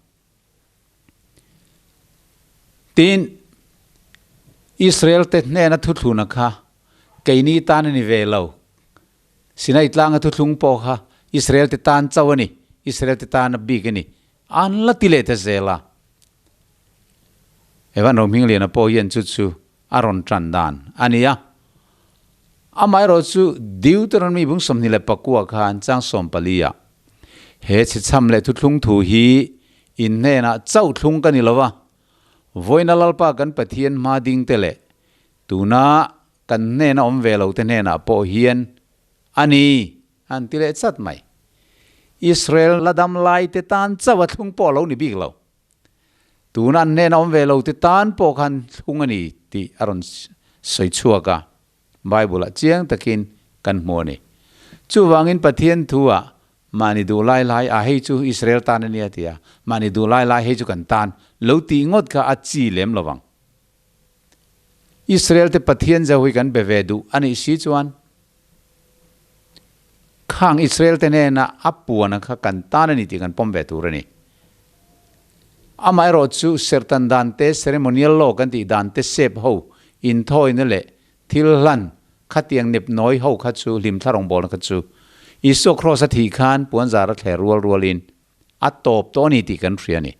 Tin, Israel te hnena thuthluna kha keini tan a ni ve lo. Sinai tlanga thuthlung pawh kha Israel te tan chauh a ni, Israel te tana bik a ni. An la ti leh ta zel a. Evan Rohmingliana pawh hian chu chu a rawn tan dan a ni a. Amaherawhchu Deuteronomy bung 29 khan chang 14 ah he chhechham leh thuthlung thu hi in hnenah chauh thlung ka ni lo va, vawiina Lalpa kan Pathian hma ding te leh tuna kan hnena awm ve lo te hnenah pawh hian a ni an ti leh chat mai. Israel la dam lai te tan chauh a thlung pawh a lo ni bik lo. Tuna an hnena awm ve lo te tan pawh khan thlung a ni tih a rawn sawi chhuak a, Bible-ah chiang takin kan hmu a ni. Chuvangin Pathian thu-ah mahni duh lai lai, a hei chu Israel tan a nia ti a, mahni duh lai lai hei chu kan tan lo tih ngawt kha a chi lem lo vang. Israel te Pathian zo hi kan be ve duh a nih si chuan Khang Israel te hnena a puana kha kan tan a ni tih kan pawm ve tur a ni. Amaherawh chu serhtan dan te, ceremonial law kan tih dan te sep ho inthawina leh thil hlan khatiang nepnawi ho kha chu hlimthla rawngbawlna kha chu Isua Kraws a thih khan puanzar a thler rual rualin a tawp tawh a ni tih kan hria a ni.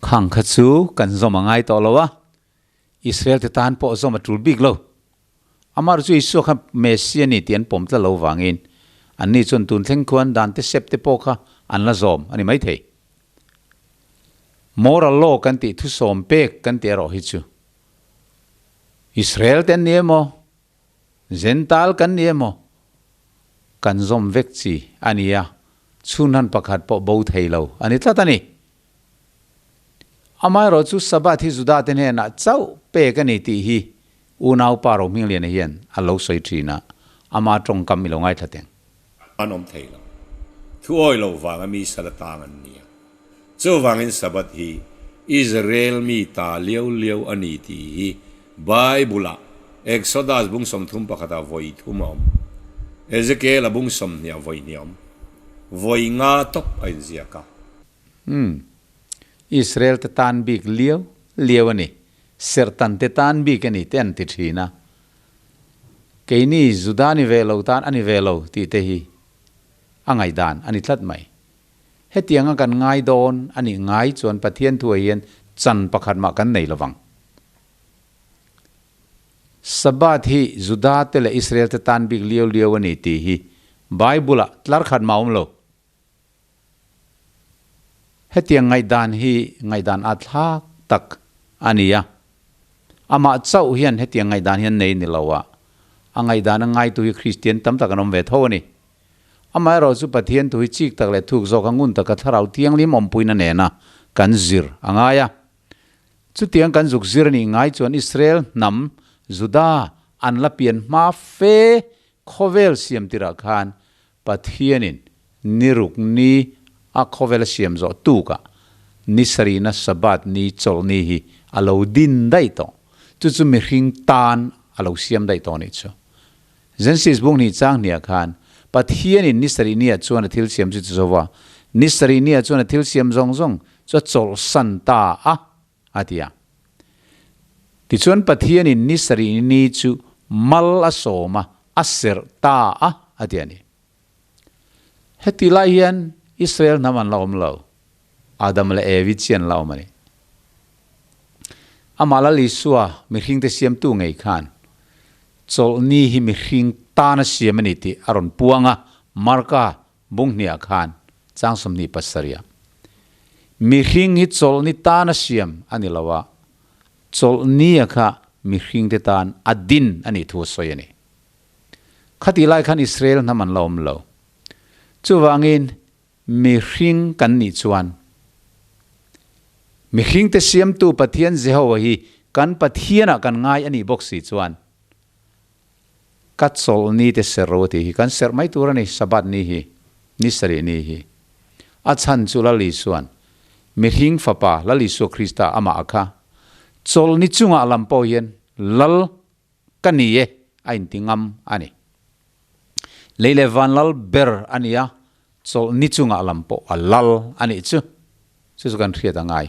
Khang kha chu kan zawm a ngai tawh lo a, Israel te tan pawh zawm a tul bik lo. Amah chu Isua kha Messia ni tih an pawm tlat lo vangin anni chuan tun thleng khuan dan te sep te pawh kha an la zawm a ni maithei. Moral law kan tih thusawm pek kan tih erawh hi chu Israel te an ni emaw, Gentile kan ni emaw kan zawm vek chi a ni a, chhunhan pakhat pawh bo thei lo a ni tlat a ni. Amaherawh chu Sabbath hi Juda te hnenah chauh pek a ni tih hi unaupa Rohmingliana hian a lo sawi thin a, ama tawngkam i lo ngaithla teng. An awm thei lo. Thuawi lo vanga mi sal atang an ni a. Chuvangin Sabbath hi Israel mi ta liau liau a ni tih hi Bible-ah Exodus bung 31 ah vawi thum a awm. Ezekiel-a bung 20 ah vawi hnih a awm. Vawi nga tawp a inziak a. Umm. Israel te tan bik liau liau a ni. Serhtan te tan bik a ni te an ti thin a. Keini Juda ni ve lo tan a ni ve lo tih te hi a ngaihdan a ni tlat mai. Hetianga kan ngai dawn a nih ngai chuan Pathian thuah hian chan pakhat mah kan nei lovang. Sabbath hi Juda te leh Israel te tan bik liau liau a ni tih hi Bible-ah tlar khat mah a awm lo. Hetiang ngaihdan hi ngaihdan a thlak tak a ni a. Amah chauh hian hetiang ngaihdan hi an nei ni lo a, a ngaihdan a ngaitu hi Kristian tam tak an awm ve tho a ni. Amaherawh chu Pathian thu hi chik tak leh thuk zawk a ngun taka Thlarau Thianghlim awmpuina nena kan zir a ngai a. Chutiang kan zuk zir a nih ngai chuan Israel hnam, Juda, an la pian hma fe. Khawvel siam tirah khan Pathianin ni ruk ni a khawvel a siam zawh tukah ni sarihna Sabbath ni chawlhni hi a lo din daih tawh. Chu chu mihring tan a lo siam daih tawh nih chu. Genesis bung hnih chang hniah khan Pathianin ni sarih niah chuan a thil siam chu ti zo va, ni sarih niah chuan a thil siam zawng zawng chu a chawlhsan ta a, a ti a. Tichuan Pathianin ni sarih ni chu mal a sawm a, a serh ta a, a ti a ni. Heti lai hian Israel hnam an la awm lo, Adam leh Evi chi an la awm a ni. Amah Lal Isua mihringte siamtu ngei khan chawlhni hi mihring tana siam a ni tih a rawn puang a, Marka Bung hniah khan chang 27 ah mihring hi chawlhni tana siam a ni lo a, chawlhnia kha mihringte tan a din a nih thu a sawi a ni. Khatih lai khan Israel hnam an la awm lo. Chuvangin mihring kan nih chuan mihringte siamtu Pathian Jehovah hi kan Pathianah kan ngai a nih bawk si chuan Ka chawlh ni te serh ro tih hi kan serh mai tur a ni, Sabbath ni hi, ni sarih ni hi. A chhan chu Lal Isua'n, Mihring Fapa Lal Isua Krista amah a kha, chawlh ni chungah lam pawh hian Lal ka ni e a inti ngam a ni. Lei leh van lal ber a ni a, chawlh ni chungah lam pawh a lal a nih chu. Chu chu kan hriat a ngai.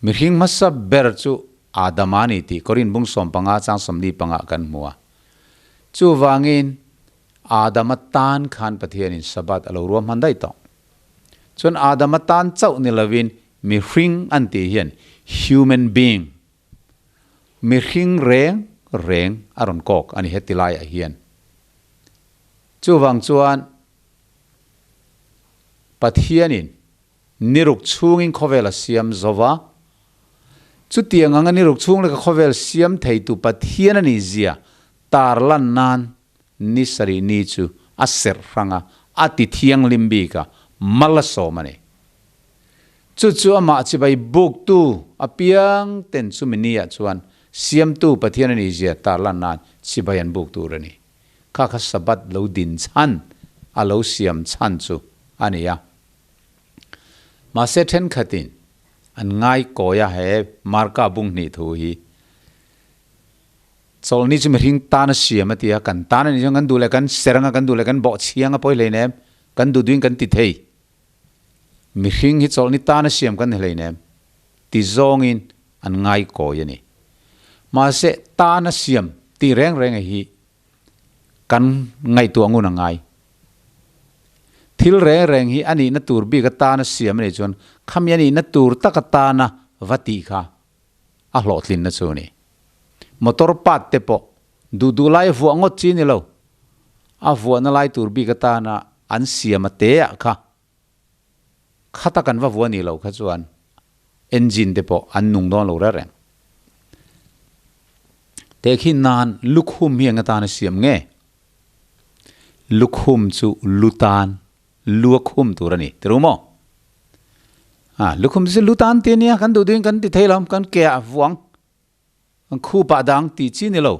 Mihring hmasa ber chu Adama a ni tih Korin bung 15 chang 45 ah kan hmu a. Chuvangin Adama tan khan Pathianin Sabbath a lo ruahman daih tawh. Chuan Adama tan chauh ni lovin mihring an tih hian human being, mihring reng reng a rawn kawk a ni heti laiah hian. Chuvang chuan Pathianin ni ruk chhungin khawvel a siam zo va, chutiang anga ni ruk chhung leka khawvel siam theitu Pathian a nih zia tar lan nan ni sarih ni chu a serh hrang a, a ti thianghlim bik a, mal a sawm a ni. Chu chu amah chibai buktu apiang ten chumi ni ah chuan siamtu Pathian a nih zia tar lan nan chibai an buk tur a ni. Kha kha Sabbath lo din chhan, a lo siam chhan chu a ni a. Mahse thenkhatin an ngai kawi a he Marka bung hnih thu hi chawlhni chu mihring tan a siam a ti a, kan tan a nih chuan kan duh leh kan ser anga kan duh leh kan bawh chhiang a pawi hleinem, kan duh duhin kan ti thei. Mihring hi chawlhni tan a siam kan ni hleinem ti zawngin an ngai kawi a ni. Mahse tan a siam tih reng reng a hi kan ngaihtuah ngun a ngai. Thil reng reng hi a nihna tur bik atan a siam a nih chuan khami a nihna tur tak atana va tih kha a hlawhtlinna chu a ni. Motor part te pawh duh duh lai a vuah ngawt chi a ni lo. A vuahna lai tur bik atana an siam a te ah kha Khata kan va vua ni lo kha chuan engine te pawh an nung dawn lo reng reng. Tehkhin nan lukhum hi eng atan a siam nge? Lukhum chu lu tan, lu a khum tur a ni, ti ru maw? A, lukhum chu lu tan ti a nia, kan duh duhin kan ti thei lo, kan ke ah vuang. An khup ah dang tih chi ni lo.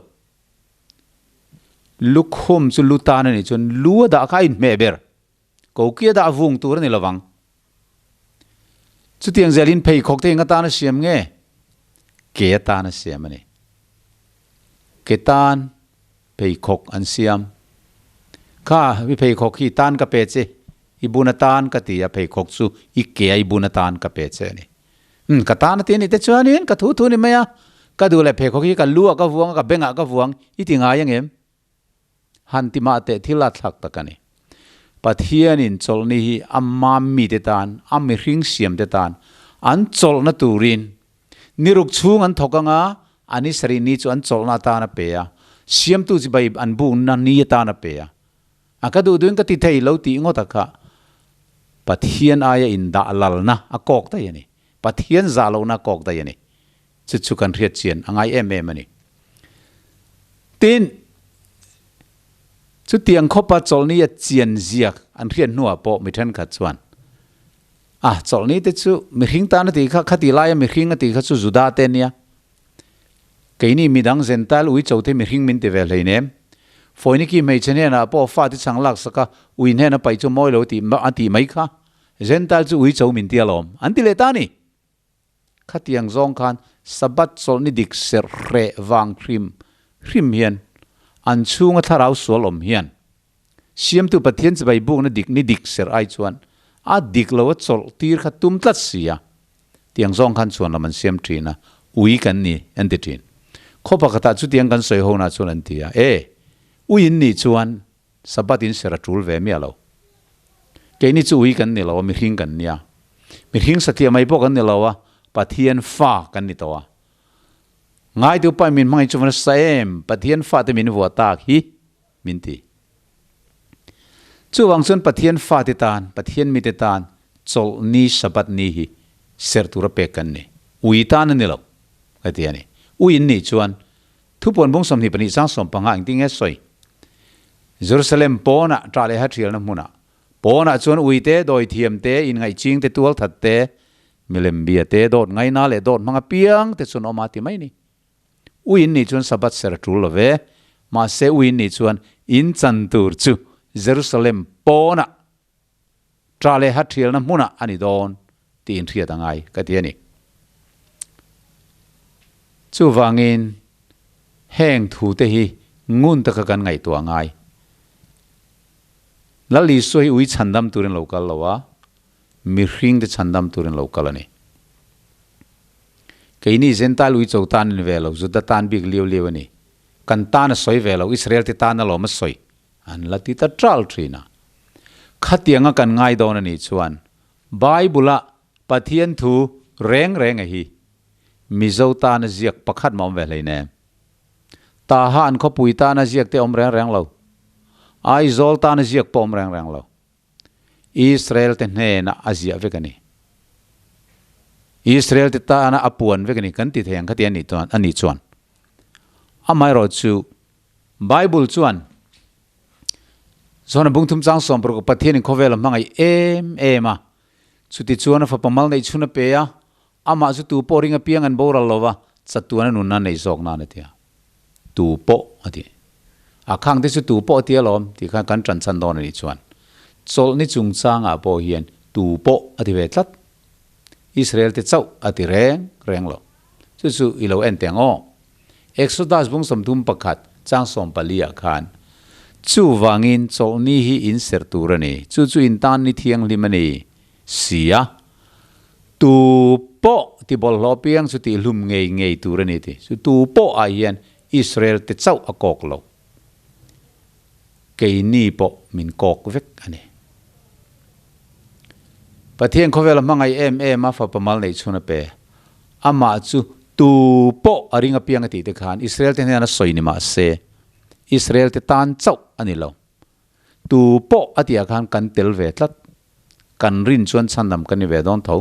Lukhum chu lu tan a nih chuan lu a dah kha a inhmeh ber. Koki a dah vung tur a ni lovang. Chutiang zelin pheikhawk te eng atan a siam nge? Ke atan a siam a ni. Ke tan pheikhawk an siam. Kha i pheikhawk hi tan ka pe che, i bun atan ka ti a, pheikhawk chu i ke a i bun atan ka pe che a ni. Umm ka tan a ti a nih te chuanin ka thu thu ni mai a, ka duh leh pheikhawk hi ka lu ah ka vuang a, ka beng ah ka vuang i ti ngai angem? Han ti mah teh thil a thlak tak a ni. Pathianin chawlhni hi a mam mite tan, a mihring siamte tan an chawlhna turin ni ruk chhung an thawk anga a ni sarih ni chu an chawlhna atan a pe a, siamtu chibai an bukna ni atan a pe a. A ka duh duhin ka ti thei lo tih ngawt a kha Pathian aia indah lalna a kawk daih a ni. Pathian zah lohna a kawk daih a ni. Chu chu kan hriat chian a ngai em em a ni. Tin, chutiang khawpa chawlhni a chian ziak an hriat hnuah pawh mi thenkhat chuan, Ah, chawlhni te chu mihring tan a tih kha, khati laia mihring a tih kha chu Juda te ania. Keini midang Gentile uicho te mihring min ti ve hleinem. Foiniki hmeichhe hnenah pawh fate chhang laksak a, ui hnena paih chu mawi lo tih a tih mai kha. Gentile chu ui cho min ti alawm, an ti leh ta a ni. Khatiang zawng khan Sabbath chawlhni dik serh hreh vang hrim hrim hian an chhunga thlarau sual awm hian Siamtu Pathian chibai bukna dik ni dik serh ai chuan a dik lo a chawlh tir kha tum tlat si a. Tiang zawng khan chhuan lam an siam thin a, ui kan ni an ti thin. Khaw pakhatah chutiang kan sawi ho na chuan an ti a, E, ui in nih chuan Sabbath in ser a tul ve miah lo. Keini chu ui kan ni lo a, mihring kan nia. Mihring satliah mai pawh kan ni lo a, Pathian fa kan ni tawh a. Ngaitu pa min hmangaih chu va nasa em, Pathian fate min vuah tak hi min ti. Chuvang chuan Pathian fate tan, Pathian mite tan chawlhni Sabbath ni hi ser tura pek kan ni. Ui tan a ni lo, ka ti a ni. Ui in nih chuan Thupuan bung 22 chang 15 engtin nge sawi? Jerusalem pawnah ṭah leh hathialna hmunah, pawnah chuan uite, dawithiam te, inngaihching te, tualthat te, milem bia te, dawt ngaina leh dawt hmang apiang te chuan awm a ti mai ni. Ui in nih chuan Sabbath ser a ṭul lo ve, mahse ui in nih chuan in chan tur chu Jerusalem pawnah Ṭah leh hathialna hmunah a ni dawn tih inhriat a ngai ka ti a ni. Chuvangin heng thute hi ngun taka kan ngaihtuah a ngai. Lal Isua hi ui chhandam turin lo kal lo a, mihringte chhandam turin lo kal a ni. Keini Gentile ui cho tan a ni ve lo, Juda tan bik liau liau a ni. Kan tan a sawi ve lo, Israel-te tan alawm a sawi. An la ti ta ṭal ṭhin a. Khatianga kan ngai dawn a nih chuan Bible-a Pathian thu reng reng a hi Mizo tana ziak pakhat mah awm ve hlei nem. Taha an khawpui tana ziak te awm reng reng lo. Aizawl tana ziak pawh awm reng reng lo. Israel te hnenah a ziah vek a ni. Israel te tana a puan vek a ni kan ti thei ang khati a nih chuan. Amaherawhchu Bible chuan John-a bungthum chang 60 Pathianin khawvel a hmangaih em em a, chuti chuan a fapa mal neih chhun a pe a, amah chu tu pawh ring apiang an boral lo va, chatuan a nunna a nei zawk nan a ti a. Tu pawh a ti. A khang te chu tu pawh a ti alawm tih khan kan ṭan chhan dawn a nih chuan chawlhni chungchangah pawh hian tu pawh a ti ve tlat. Israel te chauh a ti reng reng lo. Chu chu i lo en teh ang aw. Exodus bung 31 chang 14 ah khan, Chuvangin chawlhni hi in serh tur a ni, chu chu in tan ni thianghlim a ni si a, tu pawh ti bawlhhlawh piang chu tihhlum ngei ngei tur a ni ti. Chu tu pawh ah hian Israel te chauh a kawk lo. Keini pawh min kawk vek a ni. Pathian khawvel a hmangaih em em a, fapa mal neih chhun a pe. Amah chu tu pawh a ring apiang a tih te khan Israel te hnena sawi ni mah se, Israel te tan chauh a ni lo. Tu pawh a tihah khan kan tel ve tlat. Kan rin chuan chhandam kan ni ve dawn tho.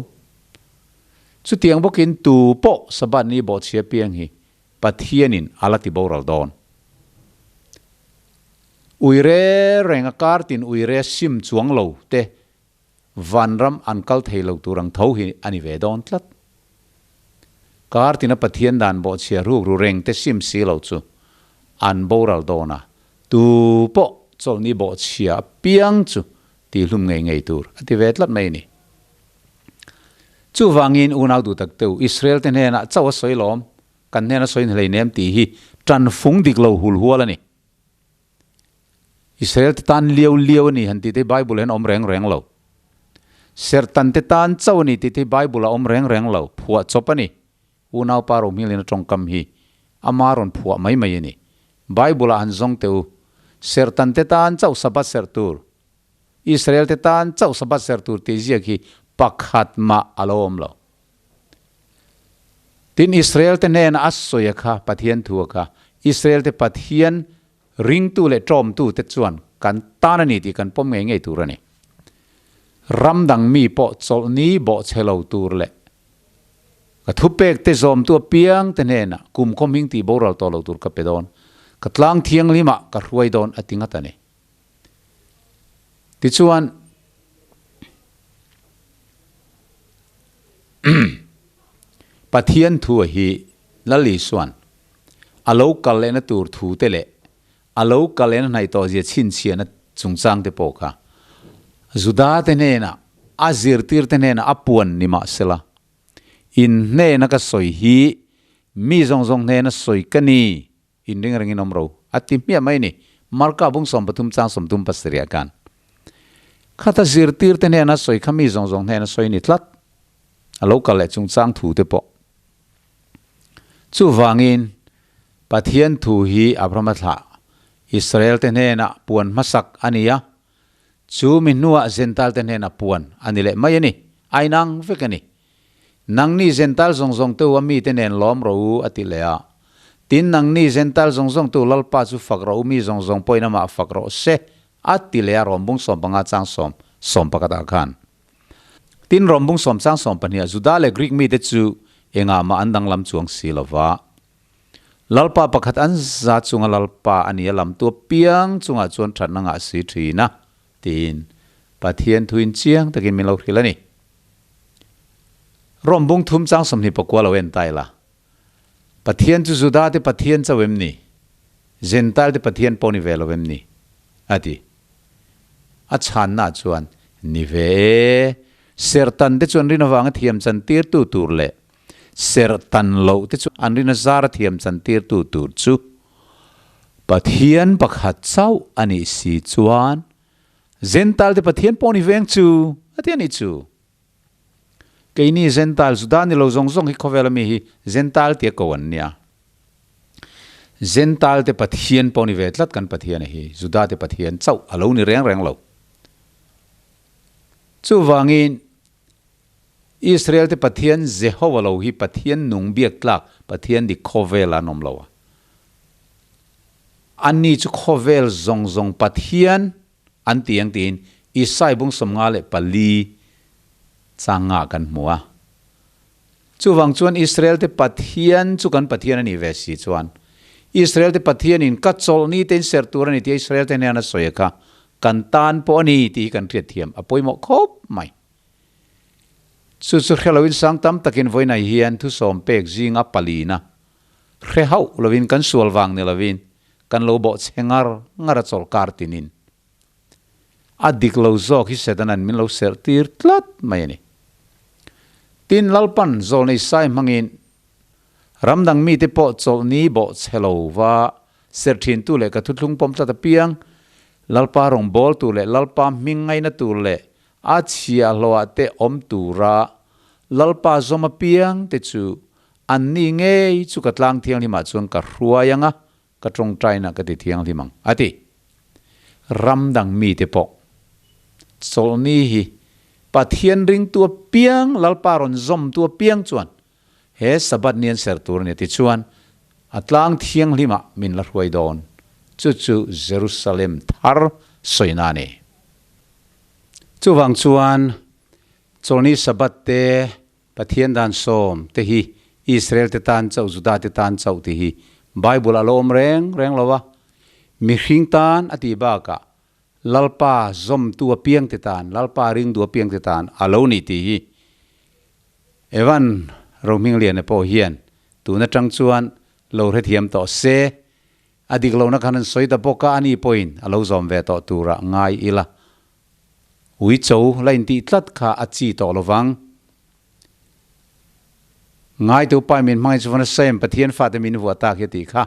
Chutiang bawkin tu pawh Sabbath ni bawhchhia piang hi Pathianin a la ti boral dawn. Uire reng a kar tin uire sim chuang lo te vanram an kal thei lo tur ang tho hi a ni ve dawn tlat. Kar tina Pathian dan bawhchhia ruk ru reng te sim si lo chu an boral dawn a, tu pawh chawlhni bawhchhia apiang chu tihlum ngei ngei tur a ti ve tlat mai a ni. Chuvangin unau duh tak teu, Israel te hnenah chauh a sawi lawm, kan hnena sawi ni hleinem tih hi tanfung dik lo hul hual a ni. Israel te tan liau liau a ni han tih te hi Bible hian a awm reng reng lo. Serhtan te tan chauh a ni tih te hi Bible a awm reng reng lo, phuah chawp a ni. Unau pa Rohmilin a tawngkam hi ama rawn phuah mai mai a ni. Bible ah han zawng teh u, serhtan te tan chauh Sabbath serh tur, Israel te tan chauh Sabbath serh tur tih ziak hi pakhat mah a lo awm lo. Tin, Israel te hnena a sawi a kha, Pathian thu a kha, Israel te Pathian ringtu leh tawmtu te chuan kan tan a ni tih kan pawm ngei ngei tur a ni. Ram dang mi pawh chawlhni bawhchhe lo tur leh ka thupek te zawmtu apiang te hnenah kum khaw hming tih boral tawh lo tur ka pe dawn, ka tlang thianghlimah ka hruai dawn a ti ngat a ni. Tichuan, Pathian thu a hi Lal Isuan a lo kal lehna tur thu te leh a a lo kal en a hnaih tawh zia chhinchhiahna chungchang te pawh kha Juda te hnenah, a zirtir te hnenah a puan ni mah sela, in hnena ka sawi hi mi zawng zawng hnena sawi ka ni, in ring rengin awm ro, a ti hmiah mai ni. Marka bung 13 chang 37 ah khan khata zirtir te hnena sawi kha mi zawng zawng hnena sawi ni tlat, a lo kal leh chungchang thu te pawh. Chuvangin Pathian thu hi Abrahama thlah Israel te hnenah puan hmasak a ni a, chu mi hnuah Zentail te hnenah puan a ni leh mai a ni, a inang vek a ni. Nangni Zentail zawng zawng te u a mite nen lawm rawh u, a ti leh a. Tin, nangni Zentail zawng zawng te u Lalpa chu fak rawh u, mi zawng zawng pawhin amah fak rawh se, a ti leh a, Rawmbung 15 chang sawm, 11 ah khan. Tin, Rawmbung sawm chang 12 ah Juda leh Greek mite chu engah mah an danglam chuang si lo va. Lalpa pakhat an za chunga Lalpa a ni a lamtu apiang chungah chuan thatna ngah si thin a, tiin Pathian thuin chiang takin min lo hrilh a ni. Rom bung thum chang 24 lo en ta ila. Pathian chu Juda te Pathian chauh em ni? Jentail te Pathian pawh ni ve lo em ni? A ti. A chhanna chuan, Ni ve e. Serhtan te chuan rin avanga thiam chantirtu tur leh Serhtan loh te chu an rin a zar a thiam chantirtu tur chu Pathian pakhat chauh a nih si chuan Zentail te Pathian pawh ni veng chu a ti a nih chu. Keini Zentail Juda ni lo zawng zawng hi khawvel ami hi Zentail tia ko an nia. Zentail te Pathian pawh ni ve tlat kan Pathian a hi Juda te Pathian chauh a lo ni reng reng lo. Chuvangin Israel te Pathian Jehova lo hi Pathian nung biak tlak Pathian dik khawvel an awm lo a. Anni chu khawvel zawng zawng Pathian an ti ang tiin Isai bung 54 chang nga kan hmu a. Chuvang chuan Israel te Pathian chu kan Pathian a nih ve si chuan Israel te Pathian in ka chawlh ni te in serh tur a ni tia Israel te hnen a sawi a kha kan tan pawh a ni tih hi kan hriatthiam a pawimawh khawp mai. Chu chu hre loin sang tam takin vawiinah hian thusawm pek zinga palina hre hauh loin kan sual vang ni loin kan lo bawh chhe ngar ngar a chawlhkar tinin a dik lo zawk hi Setanan min lo serh tir tlat mai a ni. Tin, Lalpan zawlnei sai hmangin ram dang mite pawh chawlhni bawh chhe lo va serh thintu leh ka thuthlung pawm tlat apiang Lalpa rawngbawltu leh Lalpa hming ngaina tur leh A chhiahhlawhah te awm tura Lalpa zawm apiang te chu anni ngei chu ka tlang thianghlimah chuan ka hruai ang a, ka tawngtaina ka ti thianghlim ang, a ti. Ram dang mite pawh chawlhni hi Pathian ringtu apiang, Lalpa rawn zawmtu apiang chuan he Sabbath ni an serh tur a ni. Tichuan, a tlang thianghlimah min la hruai dawn. Chu chu Jerusalem thar sawina a ni. Chuvang chuan Chawlhni Sabbath te, Pathian dan sawm te hi Israel te tan chauh, Juda te tan chauh tih hi Bible a lo awm reng reng lo a. Mihring tan a tih bakah Lalpa zawmtu apiang te tan, Lalpa ringtu apiang te tan a lo ni tih hi Evan Rohmingliana pawh hian tun atang chuan lo hrethiam tawh se. A dik lohna khan an sawi ta bawk a, ani pawhin a lo zawm ve tawh turah ngai ila. Uicho la intih tlat kha a chi tawh lo vang. Ngaitu pai min hmangin chuan a sawi em, Pathian fate min vuah tak hi a tih kha.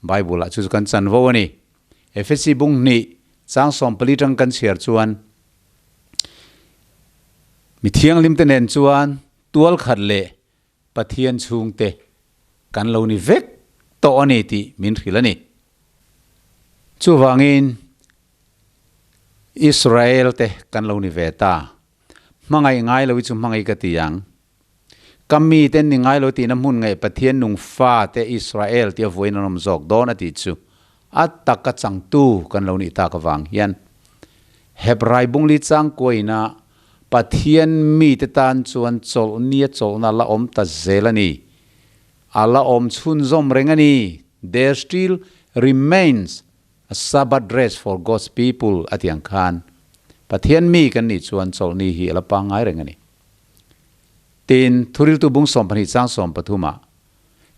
Bible ah chu chu kan chanvo a ni. Efesi bung hnih chang 14 tang kan chhiar chuan mi thianghlim te nen chuan tual khat leh Pathian chhungte kan lo ni vek tawh a ni tih min hrilh a ni. Chuvangin Israel te kan lo ni ve ta. Hmangaih ngai lo hi chu hmangaih ka ti ang. Ka mite an ni ngai lo tihna hmun ngaih Pathian nung fate Israel tih a vuain an awm zawk dawn a tih chu a taka changtu kan lo nih tak avang hian Hebrai bungli changkuaina Pathian mite tan chuan chawlhnia chawlhna la awm ta zel a ni. A la awm chhunzawm reng a ni. There still remains a Sabbath rest for God's people a tih ang khan Pathian mi kan nih chuan chawlhni hi a la pangngai reng a ni. Tin, Thuriltu bung 12 chang 13 ah,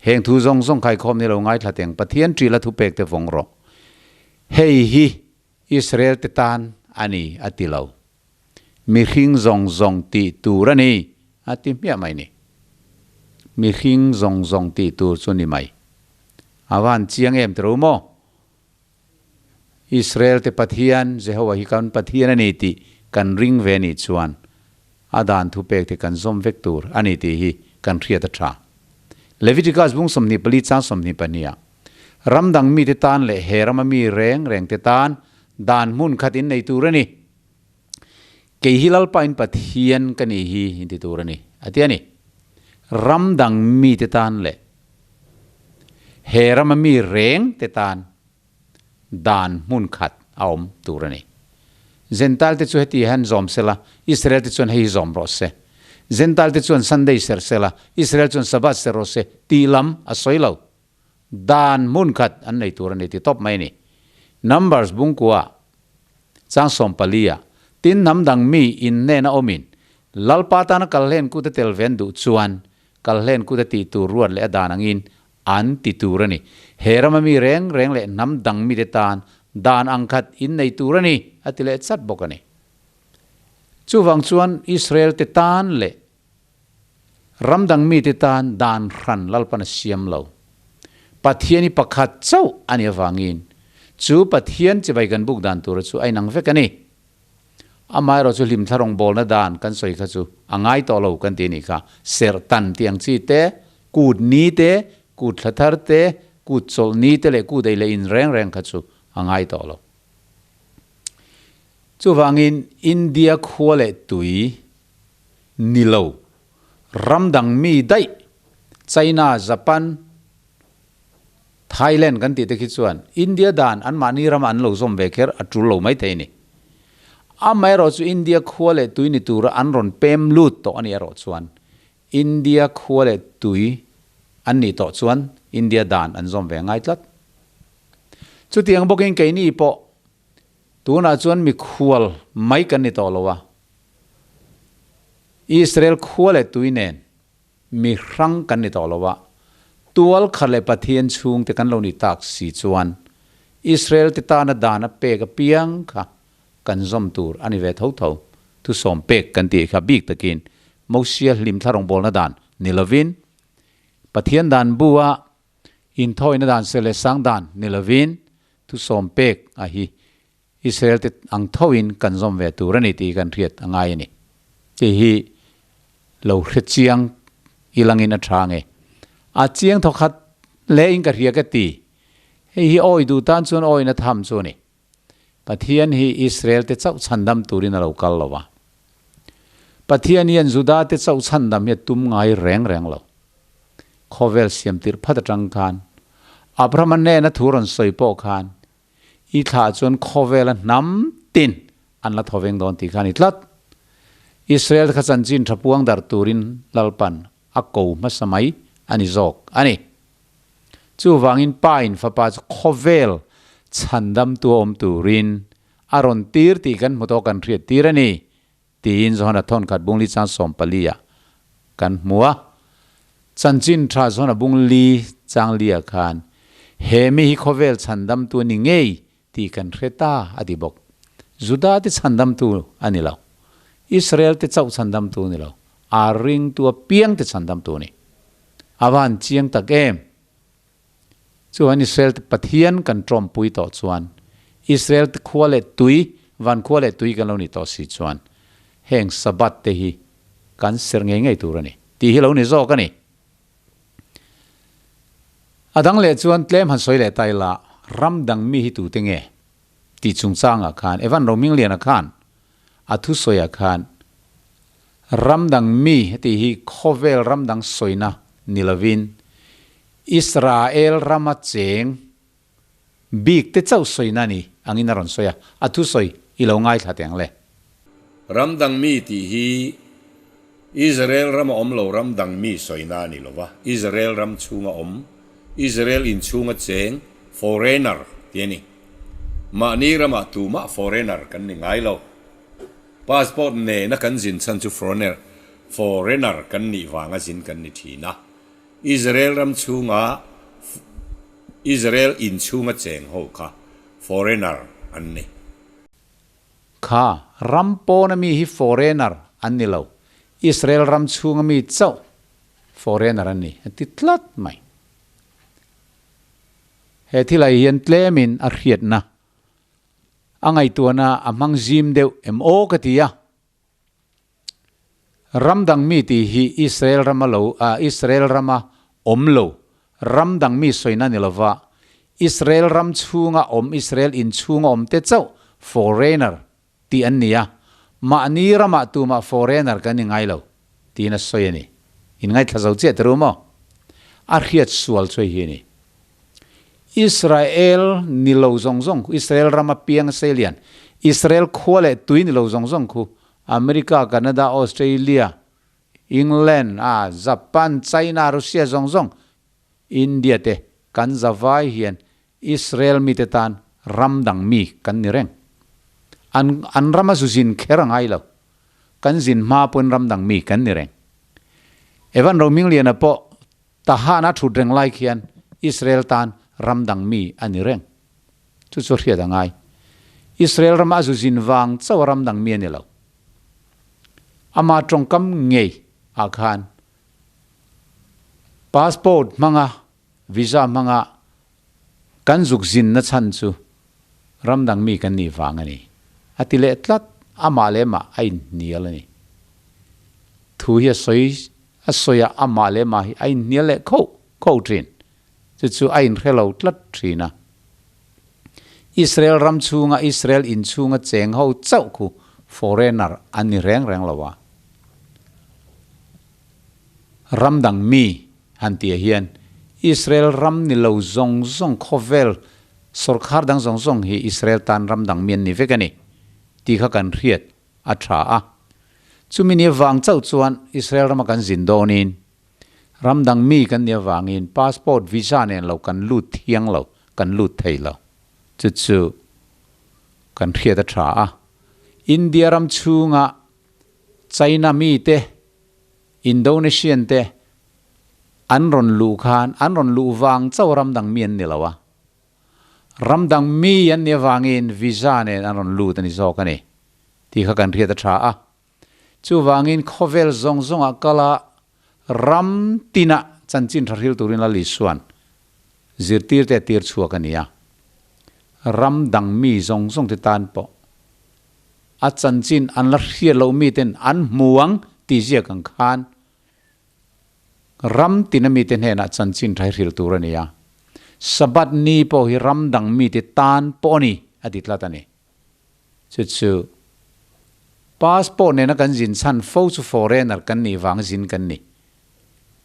Heng thu zawng zawng khaikhawm ni lo ngaithla teng Pathian ṭila thupek te vawng rawh. Hei hi Israel te tan a ni a ti lo. Mihring zawng zawng tih tur a ni a ti hmiah mai ni. Mihring zawng zawng tih tur chu ni mai. A van chiang em tiro maw? Israel te Pathian, Jehovah hi kan Pathian a ni tih kan ring ve nih chuan a dan thupek te kan zawm vek tur a ni tih hi kan hriat a tha. Leviticus bung 24 chang 22 ah, Ram dang mite tan leh he rama mi reng reng te tan dan hmun khat in nei tur a ni. Kei hi Lalpa in Pathian ka nih hi in ti tur a ni, a ti a ni. Ram dang mite tan leh he rama mi reng te tan dan hmun khat a awm tur a ni. Zentail te chu heti hian zawm sela, Israel te chuan hei hi zawm rawh se. Zentail te chuan Sunday serh sela, Israel chuan Sabbath serh rawh se tih lam a sawi lo. Dan hmun khat an nei tur a ni ti tawp mai a ni. Numbers bungkua chang 14 ah, Tin hnam dang mi in hnena awmin Lalpa tana kalhlen kut a tel ve an duh chuan kalhlen kut a tih tur ruat leh a dan angin an ti tur a ni. He rama mi reng reng leh hnam dang mite tan dan ang khat in nei tur a ni, a ti leh chat bawk a ni. Chuvang chuan Israel te tan leh ram dang mite tan dan hran Lalpan a siam lo. Pathian hi pakhat chauh a nih avangin chu Pathian chibai kan buk dan tura chu a inang vek a ni. Amaherawh chu hlimthla rawngbawlna dan kan sawi kha chu a ngai tawh lo kan ti a nih kha. Serh tan tih ang chi te, kut ni te, kut thla thar te, kut chawlh ni te leh kut ei leh in reng reng kha chu a ngai tawh lo. Chuvangin India khua leh tui ni lo ram dang mi daih China, Japan, Thailand kan tih te khi chuan India dan anmahni rama an lo zawm ve kher a tul lo maithei a ni. Amaherawh chu India khua leh tui ni tura an rawn pem lut tawh a nih erawh chuan India khua leh tui an nih tawh chuan India dan an zawm ve ngai tlat. Chutiang bawkin keini pawh tunah chuan mikhual mai kan ni tawh lo a, Israel khua leh tui nen Mi hrang kan ni tawh lo a, tual khat leh Pathian chhungte kan lo ni tak si chuan Israel te tana dan a pek apiang kha kan zawm tur a ni ve tho tho. Thusawm pek kan tih kha bik takin Mosia hlimthla rawngbawlna dan ni lovin Pathian dan bu a inthawina dan ser leh sang dan ni lovin thusawm pek a hi Israel te ang thoin kan zawm ve tur a ni tih kan hriat a ngai a ni. Hei hi lo hre chiang ilangin a tha nge. A chiang thawkhat hle in ka hria ka ti. Hei hi awi duh tan chuan awina tham chu a ni. Pathian hi Israel te chauh chhandam turin a lo kal lo va. Pathian hian Juda te chauh chhandam hi a tum ngai reng reng lo. Khawvel siam tirh phat atang khan Abrahama hnena thu rawn sawi pawh khan I thlah chuan khawvela hnam tin an la thaw veng dawn tih kha a ni tlat. Israel te kha chanchin tha puang darh turin Lalpan a ko hmasa mai a ni zawk a ni. Chuvangin Pa in Fapa chu khawvel chhandamtu a awm turin a rawn tir tih kan hmu tawh kan hriat tir a ni. Tiin Johana thawnkhat bungli chang 14 ah kan hmu a. Chanchin tha Johana bungli chang li ah khan he mi hi khawvel chhandamtu a ni ngei tih kan hre ta a ti bawk. Juda te chhandamtu a ni lo. Israel te chauh chhandamtu a ni lo. A ringtu apiang te chhandamtu a ni. A va han chiang tak em! Chuan Israel te Pathian kan tawmpui tawh chuan, Israel te khua leh tui, van khua leh tui kan lo nih tawh si chuan, heng Sabbath te hi kan serh ngei ngei tur a ni, tih hi lo ni zawk a ni. A dang leh chuan tlem han sawi leh ta ila, ram dang mi hi tute nge tih chungchangah khan Evan Rohmingliana khan a thusawiah khan ram dang mi heti hi khawvel ram dang sawina ni lovin Israel rama cheng bik te chauh sawina a ni angin a rawn sawi a, a thusawi i lo ngaithla teh ang le. Ram dang mi tih hi Israel rama awm lo ram dang mi sawina a ni lo va, Israel ram chhunga awm, Israel inchhunga cheng, foreigner, tih a ni. Mahni ramah tumah foreigner kan ni ngai lo. Passport nena kan zin chhan chu foreigner foreigner kan nih vanga zin kan ni thin a. Israel ram chhunga Israel inchhunga cheng ho kha. Foreigner an ni. Kha ram pawna mi hi foreigner an ni lo, Israel ram chhunga mi chauh foreigner an ni, a ti tlat mai. He thilai hian tlemin a hriatna, a ngaihtuahna a hmang zim deuh em aw ka ti a. Ram dang mi tih hi Israel rama lo Israel rama awm lo ram dang mi sawina ni lova Israel ram chhunga awm Israel in chhunga awm te chauh foreigner tih an ni a, mahni ramah tumah foreigner kan ni ngai lo tiin a sawi a ni. In ngaithla zo chiah te ru maw? A hriat sual chu hei hi a ni. Israel ni lo zawng zawng khu, Israel rama piang seilian, Israel khua leh tui ni lo zawng zawng khu, America, Canada, Australia, England, a Japan, China, Russia zawng zawng, India te kan zavai hian Israel mite tan ram dang mi kan ni reng. An an rama zu zin kher a ngai lo. Kan zin hma pawn ram dang mi kan ni reng. Evan Rohmingliana pawh Tahana thut reng lai khian Israel tan ram dang mi a ni reng. Chu chu hriat a ngai. Israel rama a zu zin vang chauh a ram dang mi a ni lo. Ama tawngkam ngei ah khan passport hmanga visa hmanga kan zuk zin na chhan chu ram dang mi kan nih vang a ni. A ti leh tlat, amah leh mah a inhnial a ni. Thu hi a sawi A sawi a, amah leh mah hi a inhnial leh kho kho thin. Chu chu a inhre lo tlat thin a. Israel ram chhunga Israel in chhunga cheng ho chauh khu foreigner an ni reng reng lo a. Ram dang mi han tih ah hian Israel ram ni lo zawng zawng khawvel sawrkhar dang zawng zawng hi Israel tan ram dang mi an ni vek a ni tih kha kan hriat a tha a. Chumi ni avang chauh chuan Israel rama kan zin dawnin ram dang mi kan nih avangin passport visa nen lo kan lut thiang lo, kan lut thei lo. Chu chu kan hriat a tha a. India ram chhunga China mite, Indonesian te an rawn luh khan an rawn luh vang chauh ram dang mi an ni lo a. Ram dang mi an nih avangin visa nen an rawn lut a ni zawk a ni tih kha kan hriat a tha a. Chuvangin khawvel zawng zawngah kala ram tinah chanchin tha hril turin Lal Isuan zirtirte a tir chhuak a ni a. Ram dang mi zawng zawng te tan pawh a chanchin an la hriat loh miten an hmu ang tih ziak ang khan Ram tina mite hnenah chanchin tha hi hrilh tur a ni a, Sabbath ni pawh hi ram dang mite tan pawh a ni, a ti tlat a ni. Chu chu passport nena kan zin chhan fo chu foreigner kan nih vang zin kan ni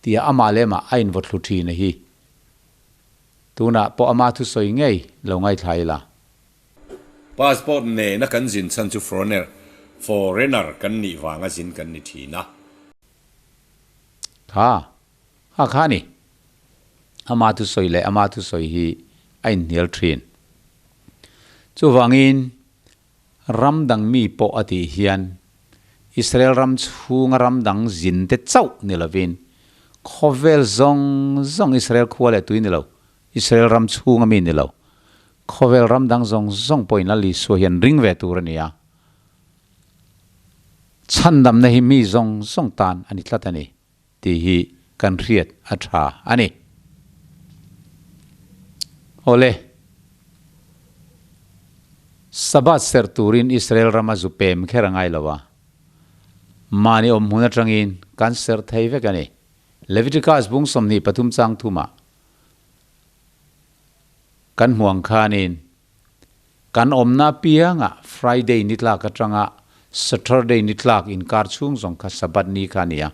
tia amah leh amah a invaw thlu thin a hi. Tunah pawh ama thusawi ngei lo ngaithla ila. Passport nena kan zin chhan chu foreigner foreigner kan nih vanga zin kan ni thin a. Kha, kha kha ni. Ama thusawi leh ama thusawi hi a inhnial thin. Chuvangin ram dang mi pawh a tih hian Israel ram chhunga ram dang zin te chauh ni lovin khawvel zawng zawng Israel khua leh tui ni lo, Israel ram chhunga mi ni lo, khawvel ram dang zawng zawng pawhin Lal Isua hi an ring ve tur a ni a. Chhandamna hi mi zawng zawng tan a ni tlat a ni tih hi kan hriat a tha a ni. Awle, Sabbath serh turin Israel rama zu pem kher a ngai lo a, mahni awm hmun atangin kan serh thei vek a ni. Leviticus bung 23 chang thumah kan hmu ang khanin, Kan awmna apiangah Friday ni tlak atanga Saturday ni tlak inkar chhung zawng kha Sabbath ni kha a ni a,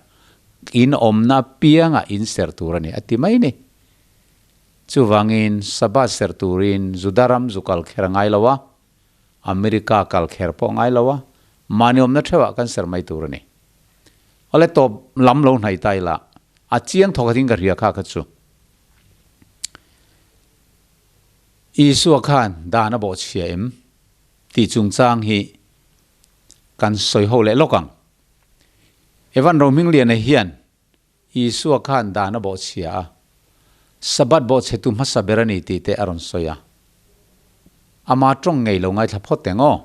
in awmna apiangah in serh tur a ni a ti mai ni. Chuvangin Sabbath serh turin Juda ram zu kal kher a ngai lo a, America kal kher pawh a ngai lo a, mahni awmna theuhah kan serh mai tur a ni. Awle tawp lam lo hnaih ta ila, a chiang thawk atin ka hria kha kha chu. Isua khan dan a bawhchhia em tih chungchang hi kan sawi ho leh lawk ang. Evan Rohmingliana hian Isua khan dan a bawhchhia a, Sabbath bawhchhetu hmasa ber a ni tih te a rawn sawi a. Ama tawng ngei lo ngaithla phawt teng aw.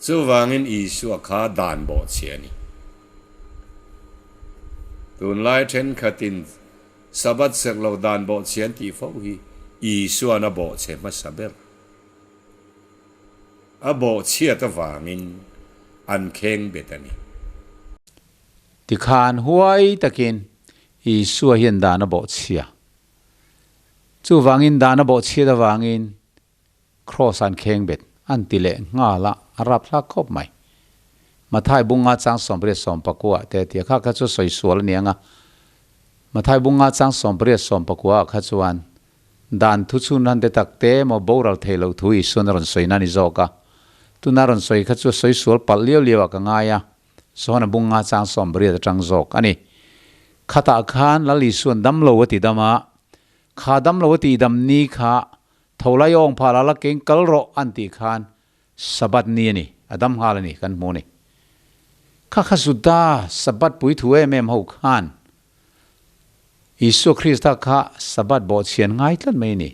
Chuvangin Isua kha dan bawhchhia a ni. Tunlai thenkhatin Sabbath serh lo dan bawhchhia an tih fo hi Isua'n a bawhchhe hmasa ber. A bawhchhiat avangin an kheng bet a ni. Tikhan huai takin Isua hian dan a bawhchhia. Chuvangin dan a bawhchhiat avangin Kraws an kheng bet an ti leh nghal a, a rap hlak khawp mai. Mathai bunga chang 88 sawmpakua te tia kha kha chu sawi sual a ni ang a. Mathai bunga chang 88 sawmpakua ah kha chuan dan thu chhun han te tak te emaw boral thei loh thu Isuan a rawn sawi na a ni zawk a. Tuna rawn sawi kha chu a sawi sual palh liau liau ah ka ngai a, Sawna bunga chang 80 atang zawk a ni. Khatah khan Lal Isuan damlo a ti dam a, kha damlo a tih dam ni kha Tho lai awng phah la la keng kal rawh an tih khan Sabbath ni a ni, a dam nghal a ni kan hmu a ni. Kha kha Juda Sabbath pui thu em em ho khan Isua Krista kha Sabbath bawhchhian ngai tlat mai a ni.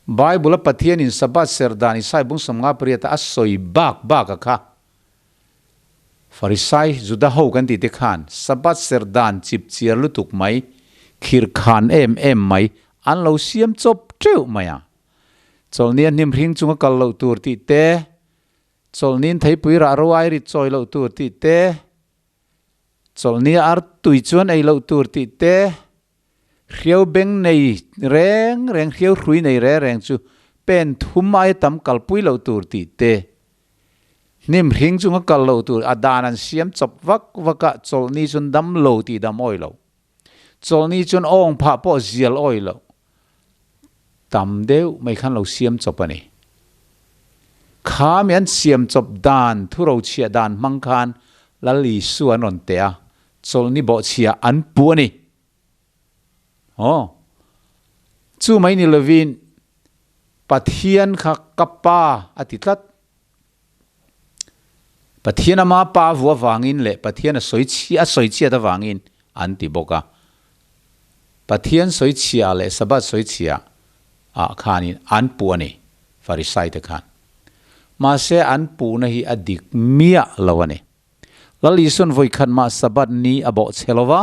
Bible a Pathianin Sabbath serh dan Isai bung 58 a sawi bak bak a kha Farisai Juda ho kan tih te khan Sabbath serh dan chip chiar lutuk mai, khir khan em em mai an lo siam chawp teuh mai a. Chawlhni a hnim hring chunga kal loh tur tih te, chawlhniin theipui rah ro ai rit chawi loh tur tih te, chawlhni a ar tui chuan ei loh tur tih te, hriau beng nei reng reng, hriau hrui nei reng reng chu pen thum aia tam kalpui loh tur tih te, hnim hring chunga kal loh tur, a dan an siam chawp vak vak a, chawlhni chuan dam lo tih dam awi lo. Chawlhni chuan awng phah pawh zial awi loh tam deuh mai khan lo siam chawp a ni. Kha mi an siam chawp dan, thurochhiah dan hmang khan Lal Isua an rawn teh a, chawlhni bawhchhiah an puh a ni. Aw, chu mai ni lovin Pathian kha ka pa a ti tlat. Pathian ama pa vu avangin leh Pathian a sawi chhia a sawi chhiat avangin an ti bawk a. Pathian sawi chhia leh Sabbath sawi chhia ah khanin an puh a ni, Farisai te khan. Mahse an puhna hi a dik miah lo a ni. Lal Isuan vawikhat mah Sabbath ni a bawh chhe lo va,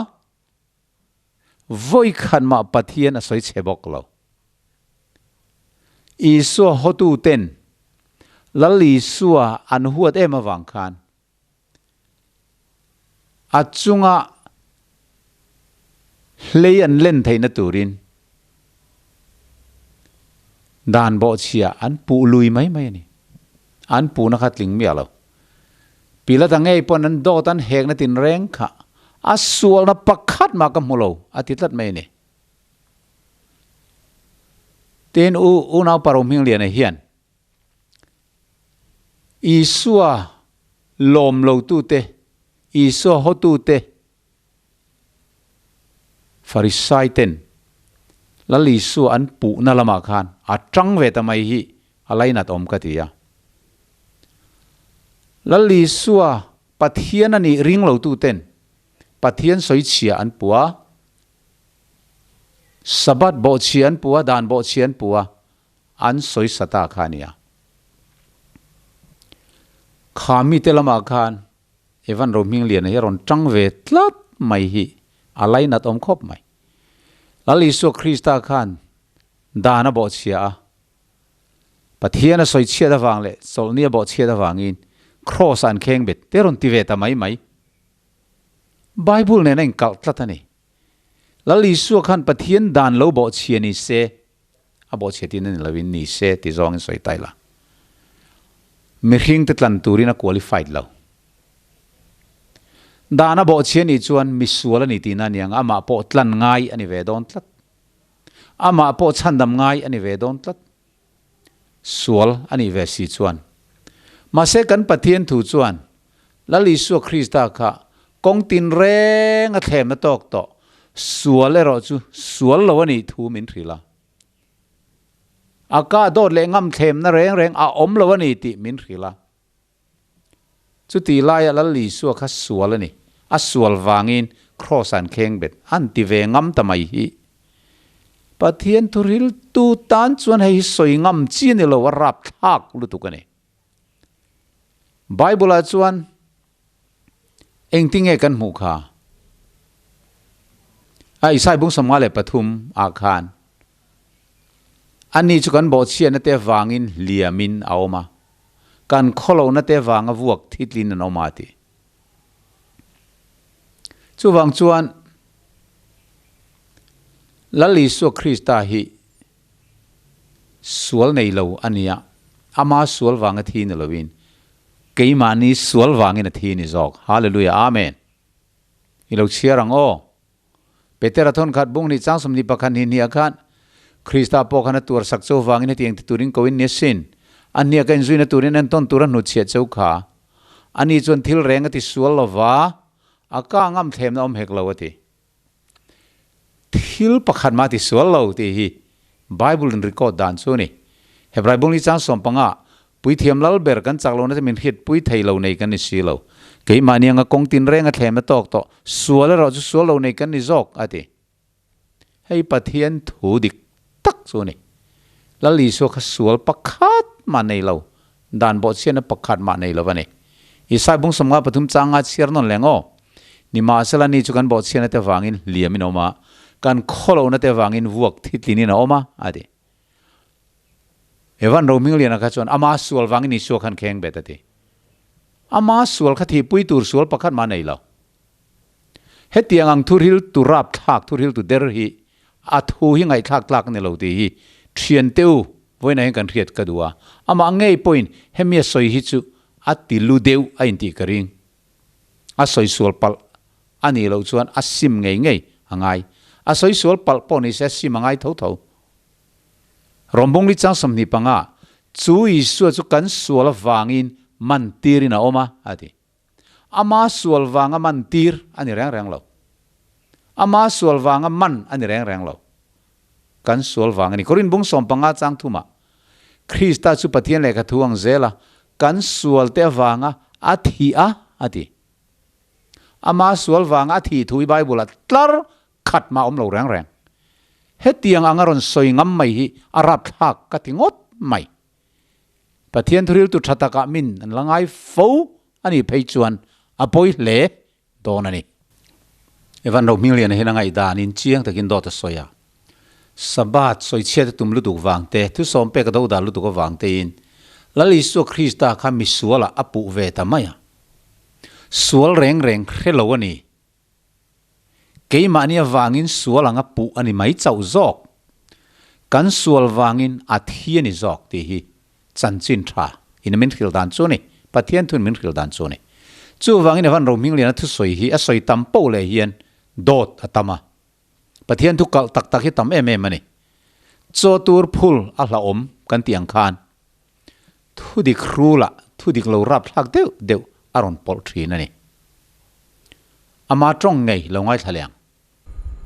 vawikhat mah Pathian a sawi chhe bawk lo. Isua hotuten Lal Isua an huat em avang khan a chunga hlei an len theihna turin dan bawhchhia an puh lui mai mai a ni. An puhna kha tling miah lo. Pilata ngei pawn an dawt an hekna tinreng kha a sualna pakhat mah ka hmu lo a ti tlat mai a ni. Tin, u unau Paro Hmingliana hian Isua lawm lotute, Isua hawtute, Farisai ten Lal Isua an puhna lamah khan a tang ve ta mai hi a lainat awm ka ti a. Lal Isua Pathian a nih ring lotuten Pathian sawichhia an puh a, Sabbath bawhchhia an puh a, dan bawhchhia an puh a, an sawi sa ta kha a nia. Kha mite lamah khan Evan Rohmingliana hi a rawn tang ve tlat mai hi a lainat awm khawp mai. Lal Isua Krista khan dan a bawhchhia a, Pathian a sawi chhiat avang leh chawlhni a bawhchhiat avangin Kraws ah an kheng bet te rawn ti ve ta mai mai. Bible nen a inkalh tlat a ni. Lal Isua khan Pathian dan lo bawhchhia ni se, a bawhchhia tin a ni loin ni se ti zawngin sawi ta ila. Mihring te tlan turin a qualified lo. Dan a bawhchhia nih chuan misual a ni tihna a ni ang, amah pawh tlan ngai a ni ve dawn tlat. Amah pawh chhandam ngai a ni ve dawn tlat. Sual a nih ve si chuan. Mahse kan Pathian thu chuan Lal Isua Krista kha kawng tin reng a thlemna tawk tawh, sual erawh chu sual lo a nih thu min hrilh a. A kah dawt leh ngam thlemna reng reng a awm lo a ni tih min hrilh a. Chuti laia Lal Isua kha sual a ni. A sual vangin Kraws an kheng bet an ti ve ngam ta mai hi. Pathian thuhriltu tan chuan hei hi sawi ngam chi a ni lo, a rapthlak lutuk a ni. Bible-ah chuan engtinge kan hmuh kha? A Isai bung 53 ah khan ani chu kan bawhchhiatna te vangin hliamin a awm a, kan khawlohna te vanga vuak thitlin an awm a ti. Chuvang chuan Lal Isua Krista hi sual nei lo a nia, ama sual vanga thi ni loin keimahni sual vangin a thi ni zawk. Hallelujah Amen. I lo chhiar ang aw. Petera thawn khat bung hnih chang 21 hi hniah khan Krista pawh khan a tuar sak cheu vangin hetiang ti turin ko in nia sin. A hniah ka inzuina turin entawn tur a hnutchhiah cheu kha. Ani chuan thil reng a ti sual lova, a ka ngam thlemna awm hek lo a ti. Thil pakhat mah a ti sual lo tih hi Bible in record dan chu a ni. Hebrai bung ni chang 15 Puithiam lal ber kan chak lohna te min hriatpui thei lo nei kan ni si lo. Keimahni anga kawng tinreng a thlem a tawk tawh, sual erawh chu sual lo nei kan ni zawk, a ti. Hei Pathian thu dik tak chu a ni. Lal Isua kha sual pakhat mah nei lo, dan bawhchhiatna pakhat mah nei lo a ni. Isai bung 53 changa chhiar nawn leng aw. Nimahsela ni chu kan bawhchhiatna te vangin hliamin a awm a, kan khawlohna te vangin vuak thitlinin a awm a, a ti. Evan Rohmingliana kha chuan ama sual vangin Isua khan kheng bet a ti. Ama sual kha thihpui tur sual pakhat mah nei lo. Hetiang ang thuril tu rapthlak, thuril tu der hi a thu hi ngaihthlak tlak a ni lo tih hi thian te u vawiinah hian kan hriat ka duh a. Amah ngei pawhin hemi a sawi hi chu a ti lu deuh a intih ka ring. A sawi sual palh a nih loh chuan a sim ngei ngei a ngai. A sawi sual palh pawh ni se a sim a ngai tho tho. Rawmbung li chang 25, Chu Isua chu kan sual avangin man tirin a awm a, a ti. Ama sual vanga man tir a ni reng reng lo. Ama sual vanga man a ni reng reng lo. Kan sual vang a ni. Korin bung 15 chang thumah, Krista chu Pathian lehkha thu ang zel a, kan sual te avanga a thi a, a ti. Ama sual vanga a thih thu hi Bible-ah tlar khat mah awm lo reng reng. Hetiang anga rawn sawi ngam mai hi a rapthlak ka ti ngawt mai. Pathian thuriltu tha takah min an la ngai fo a nih phei chuan a pawi hle dawn a ni. Evan Rohmingliana hian a ngaihdanin chiang takin dawt a sawi a. Sabbath sawichhiat a tum lutuk vang te, thusawm pek a do dan lutuk avang tein Lal Isua Krista kha misualah a puh ve ta mai a. Sual reng reng hre lo a ni. Keimahni avangin sual anga puh a ni mai chauh zawk. Kan sual vangin a thi a ni zawk tih hi chanchin tha in min hrilh dan chu a ni. Pathian thun min hrilh dan chu a ni. Chuvangin Evan Rohmingliana thusawi hi a sawi tam poh leh hian dawt a tam a. Pathian thu kalh tak tak hi tam em em a ni. Chaw tur phul a hlauhawm kan tih ang khan Thu dik hrulah thu dik lo rapthlak deuh deuh a rawn pawlh thin a ni. Ama tawng ngei lo ngaithla leh ang.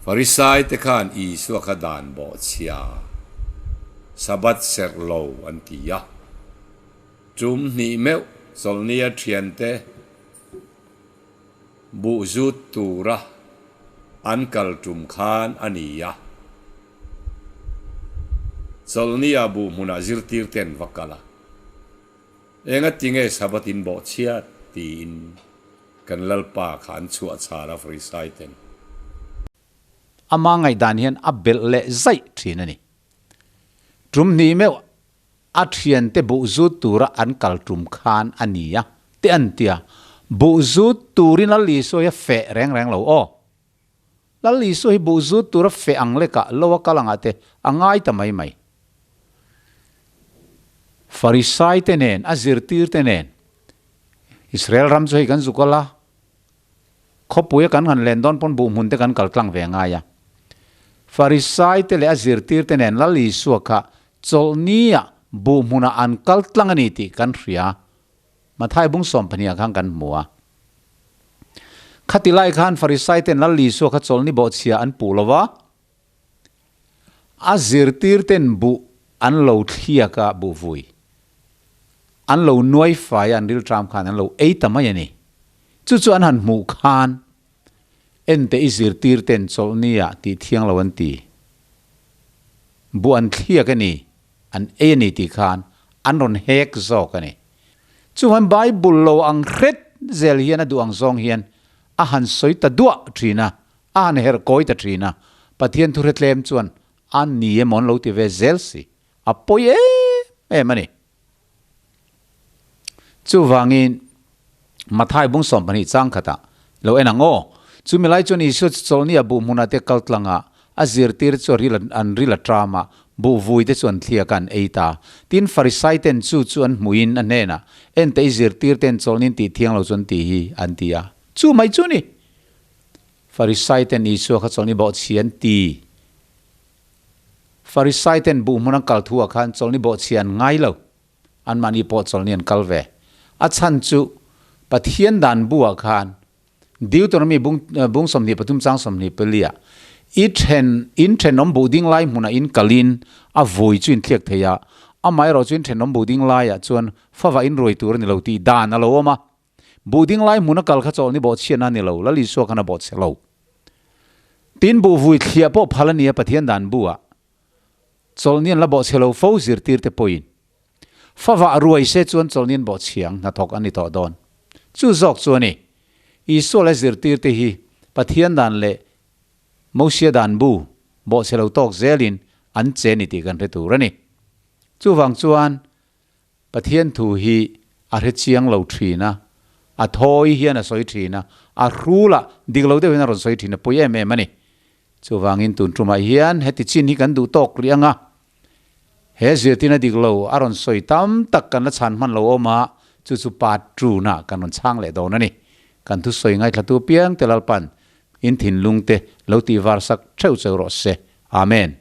Farisai te khan Isua kha dan bawhchhia, Sabbath serh lo an ti a. Tum hnih meuh chawlhnia thiante buh zut tura an kal tum khan a ni a. Chawlhnia buh hmunah zirtir te an va kal a, Enga tinge Sabbath in bawh chhiat? tiin kan Lalpa kha an chhuah chhal a Farisai ten. Ama ngaihdan hian a belh leh zaih thin a ni. Tum hnih meuh A thiante buh zut tura an kal tum khan a ni a, te an ti a. Buh zut turin Lal Isua hi a feh reng reng lo aw. Lal Isua hi buh zut tura feh ang lekah lo a kal angah te a ngai ta mai mai. Farisai te nen, a zirtir te nen, Israel ram chu hei kan zuk a la, khawpui a kan han len dawn pawn buh hmun te kan kal tlang ve ngai a. Farisai te leh a zirtir te nen Lal Isua kha Chawlhnia buh hmunah an kal tlang a ni tih kan hria. Mathai bung 12 ah khan kan hmu a. Khati lai khan Farisai ten Lal Isua kha chawlhni bawhchhia an puh lo va, a zirtir ten buh an lo thliak a, buh vui an lo nuai fai a, an rilṭam khan an lo ei ta mai a ni. Chu chu an han hmuh khan Ente i zirtir ten chawlhnia tih thiang lo an ti. Buh an thliak a ni, an ei a ni tih khan an rawn hek zawk a ni. Chuan Bible lo ang hret zel hian a duh ang zawng hian a han sawi ta duah thin a, a han herh kawi ta thin a, Pathian thu hretlem chuan a ni emaw an lo ti ve zel si, a pawi em em a ni. Chuvangin Mathai bung 12 chang khatah lo en ang aw. Chumi lai chuan Isua chu chawlhni a buh hmunah te kal tlang a, a zirtir chu a ril an ril a ṭam a, buh vui te chu an thliak a an ei ta. Tin, Farisai ten chu chu an hmuhin a hnenah, Enteh i zirtir ten chawlhni an tih thiang lo chu an tih hi, an ti a. Chu mai chu ni. Farisai ten Isua kha chawlhni bawhchhi an ti. Farisai ten buh hmun an kal thu ah khan chawlhni bawhchhi an ngai lo. Anmahni pawh chawlhni an kal ve. A chhan chu Pathian dan bu ah khan Deuteronomy bung bung 23 chang 24 ah i then in thenawm buh ding lai hmunah in kalin a vui chu in thliak thei a, amaherawh chu in thenawm buh ding laiah chuan favah in ruai tur a ni lo tih dan a lo awm a. Buh ding lai hmun a kal kha chawlhni bawhchhiatna a ni lo, Lal Isua khan a bawhchhe lo. Tin, buh vui thliah pawh phal a ni a Pathian dan bu ah. Chawlhni an la bawhchhe lo fo zirtir te pawhin. Favah ruai se chuan chawlhni an bawhchhiang hnathawk an ni tawh dawn. Chu zawk chu a ni. Isua leh zirtir te hi Pathian dan leh Mosia dan bu bawhchhe lo tawk zelin an che ni tih kan hre tur a ni. Chuvang chuan Pathian thu hi a hre chiang lo thin a, a thawi hian a sawi thin a, a hrul ah dik lo deuh hian a rawn sawi thin a pawi em em a ni. Chuvangin tun tumah hian heti chin hi kan duh tawk rih ang a, he zirtirna dik lo a rawn sawi tam tak kan la chhan hman lo awm a, chu chu part two na kan rawn chhang leh dawn a ni. Kan thusawi ngaithlatu piang te Lalpan in thinlung te lo tih var sak theuh cheu rawh se. Amen.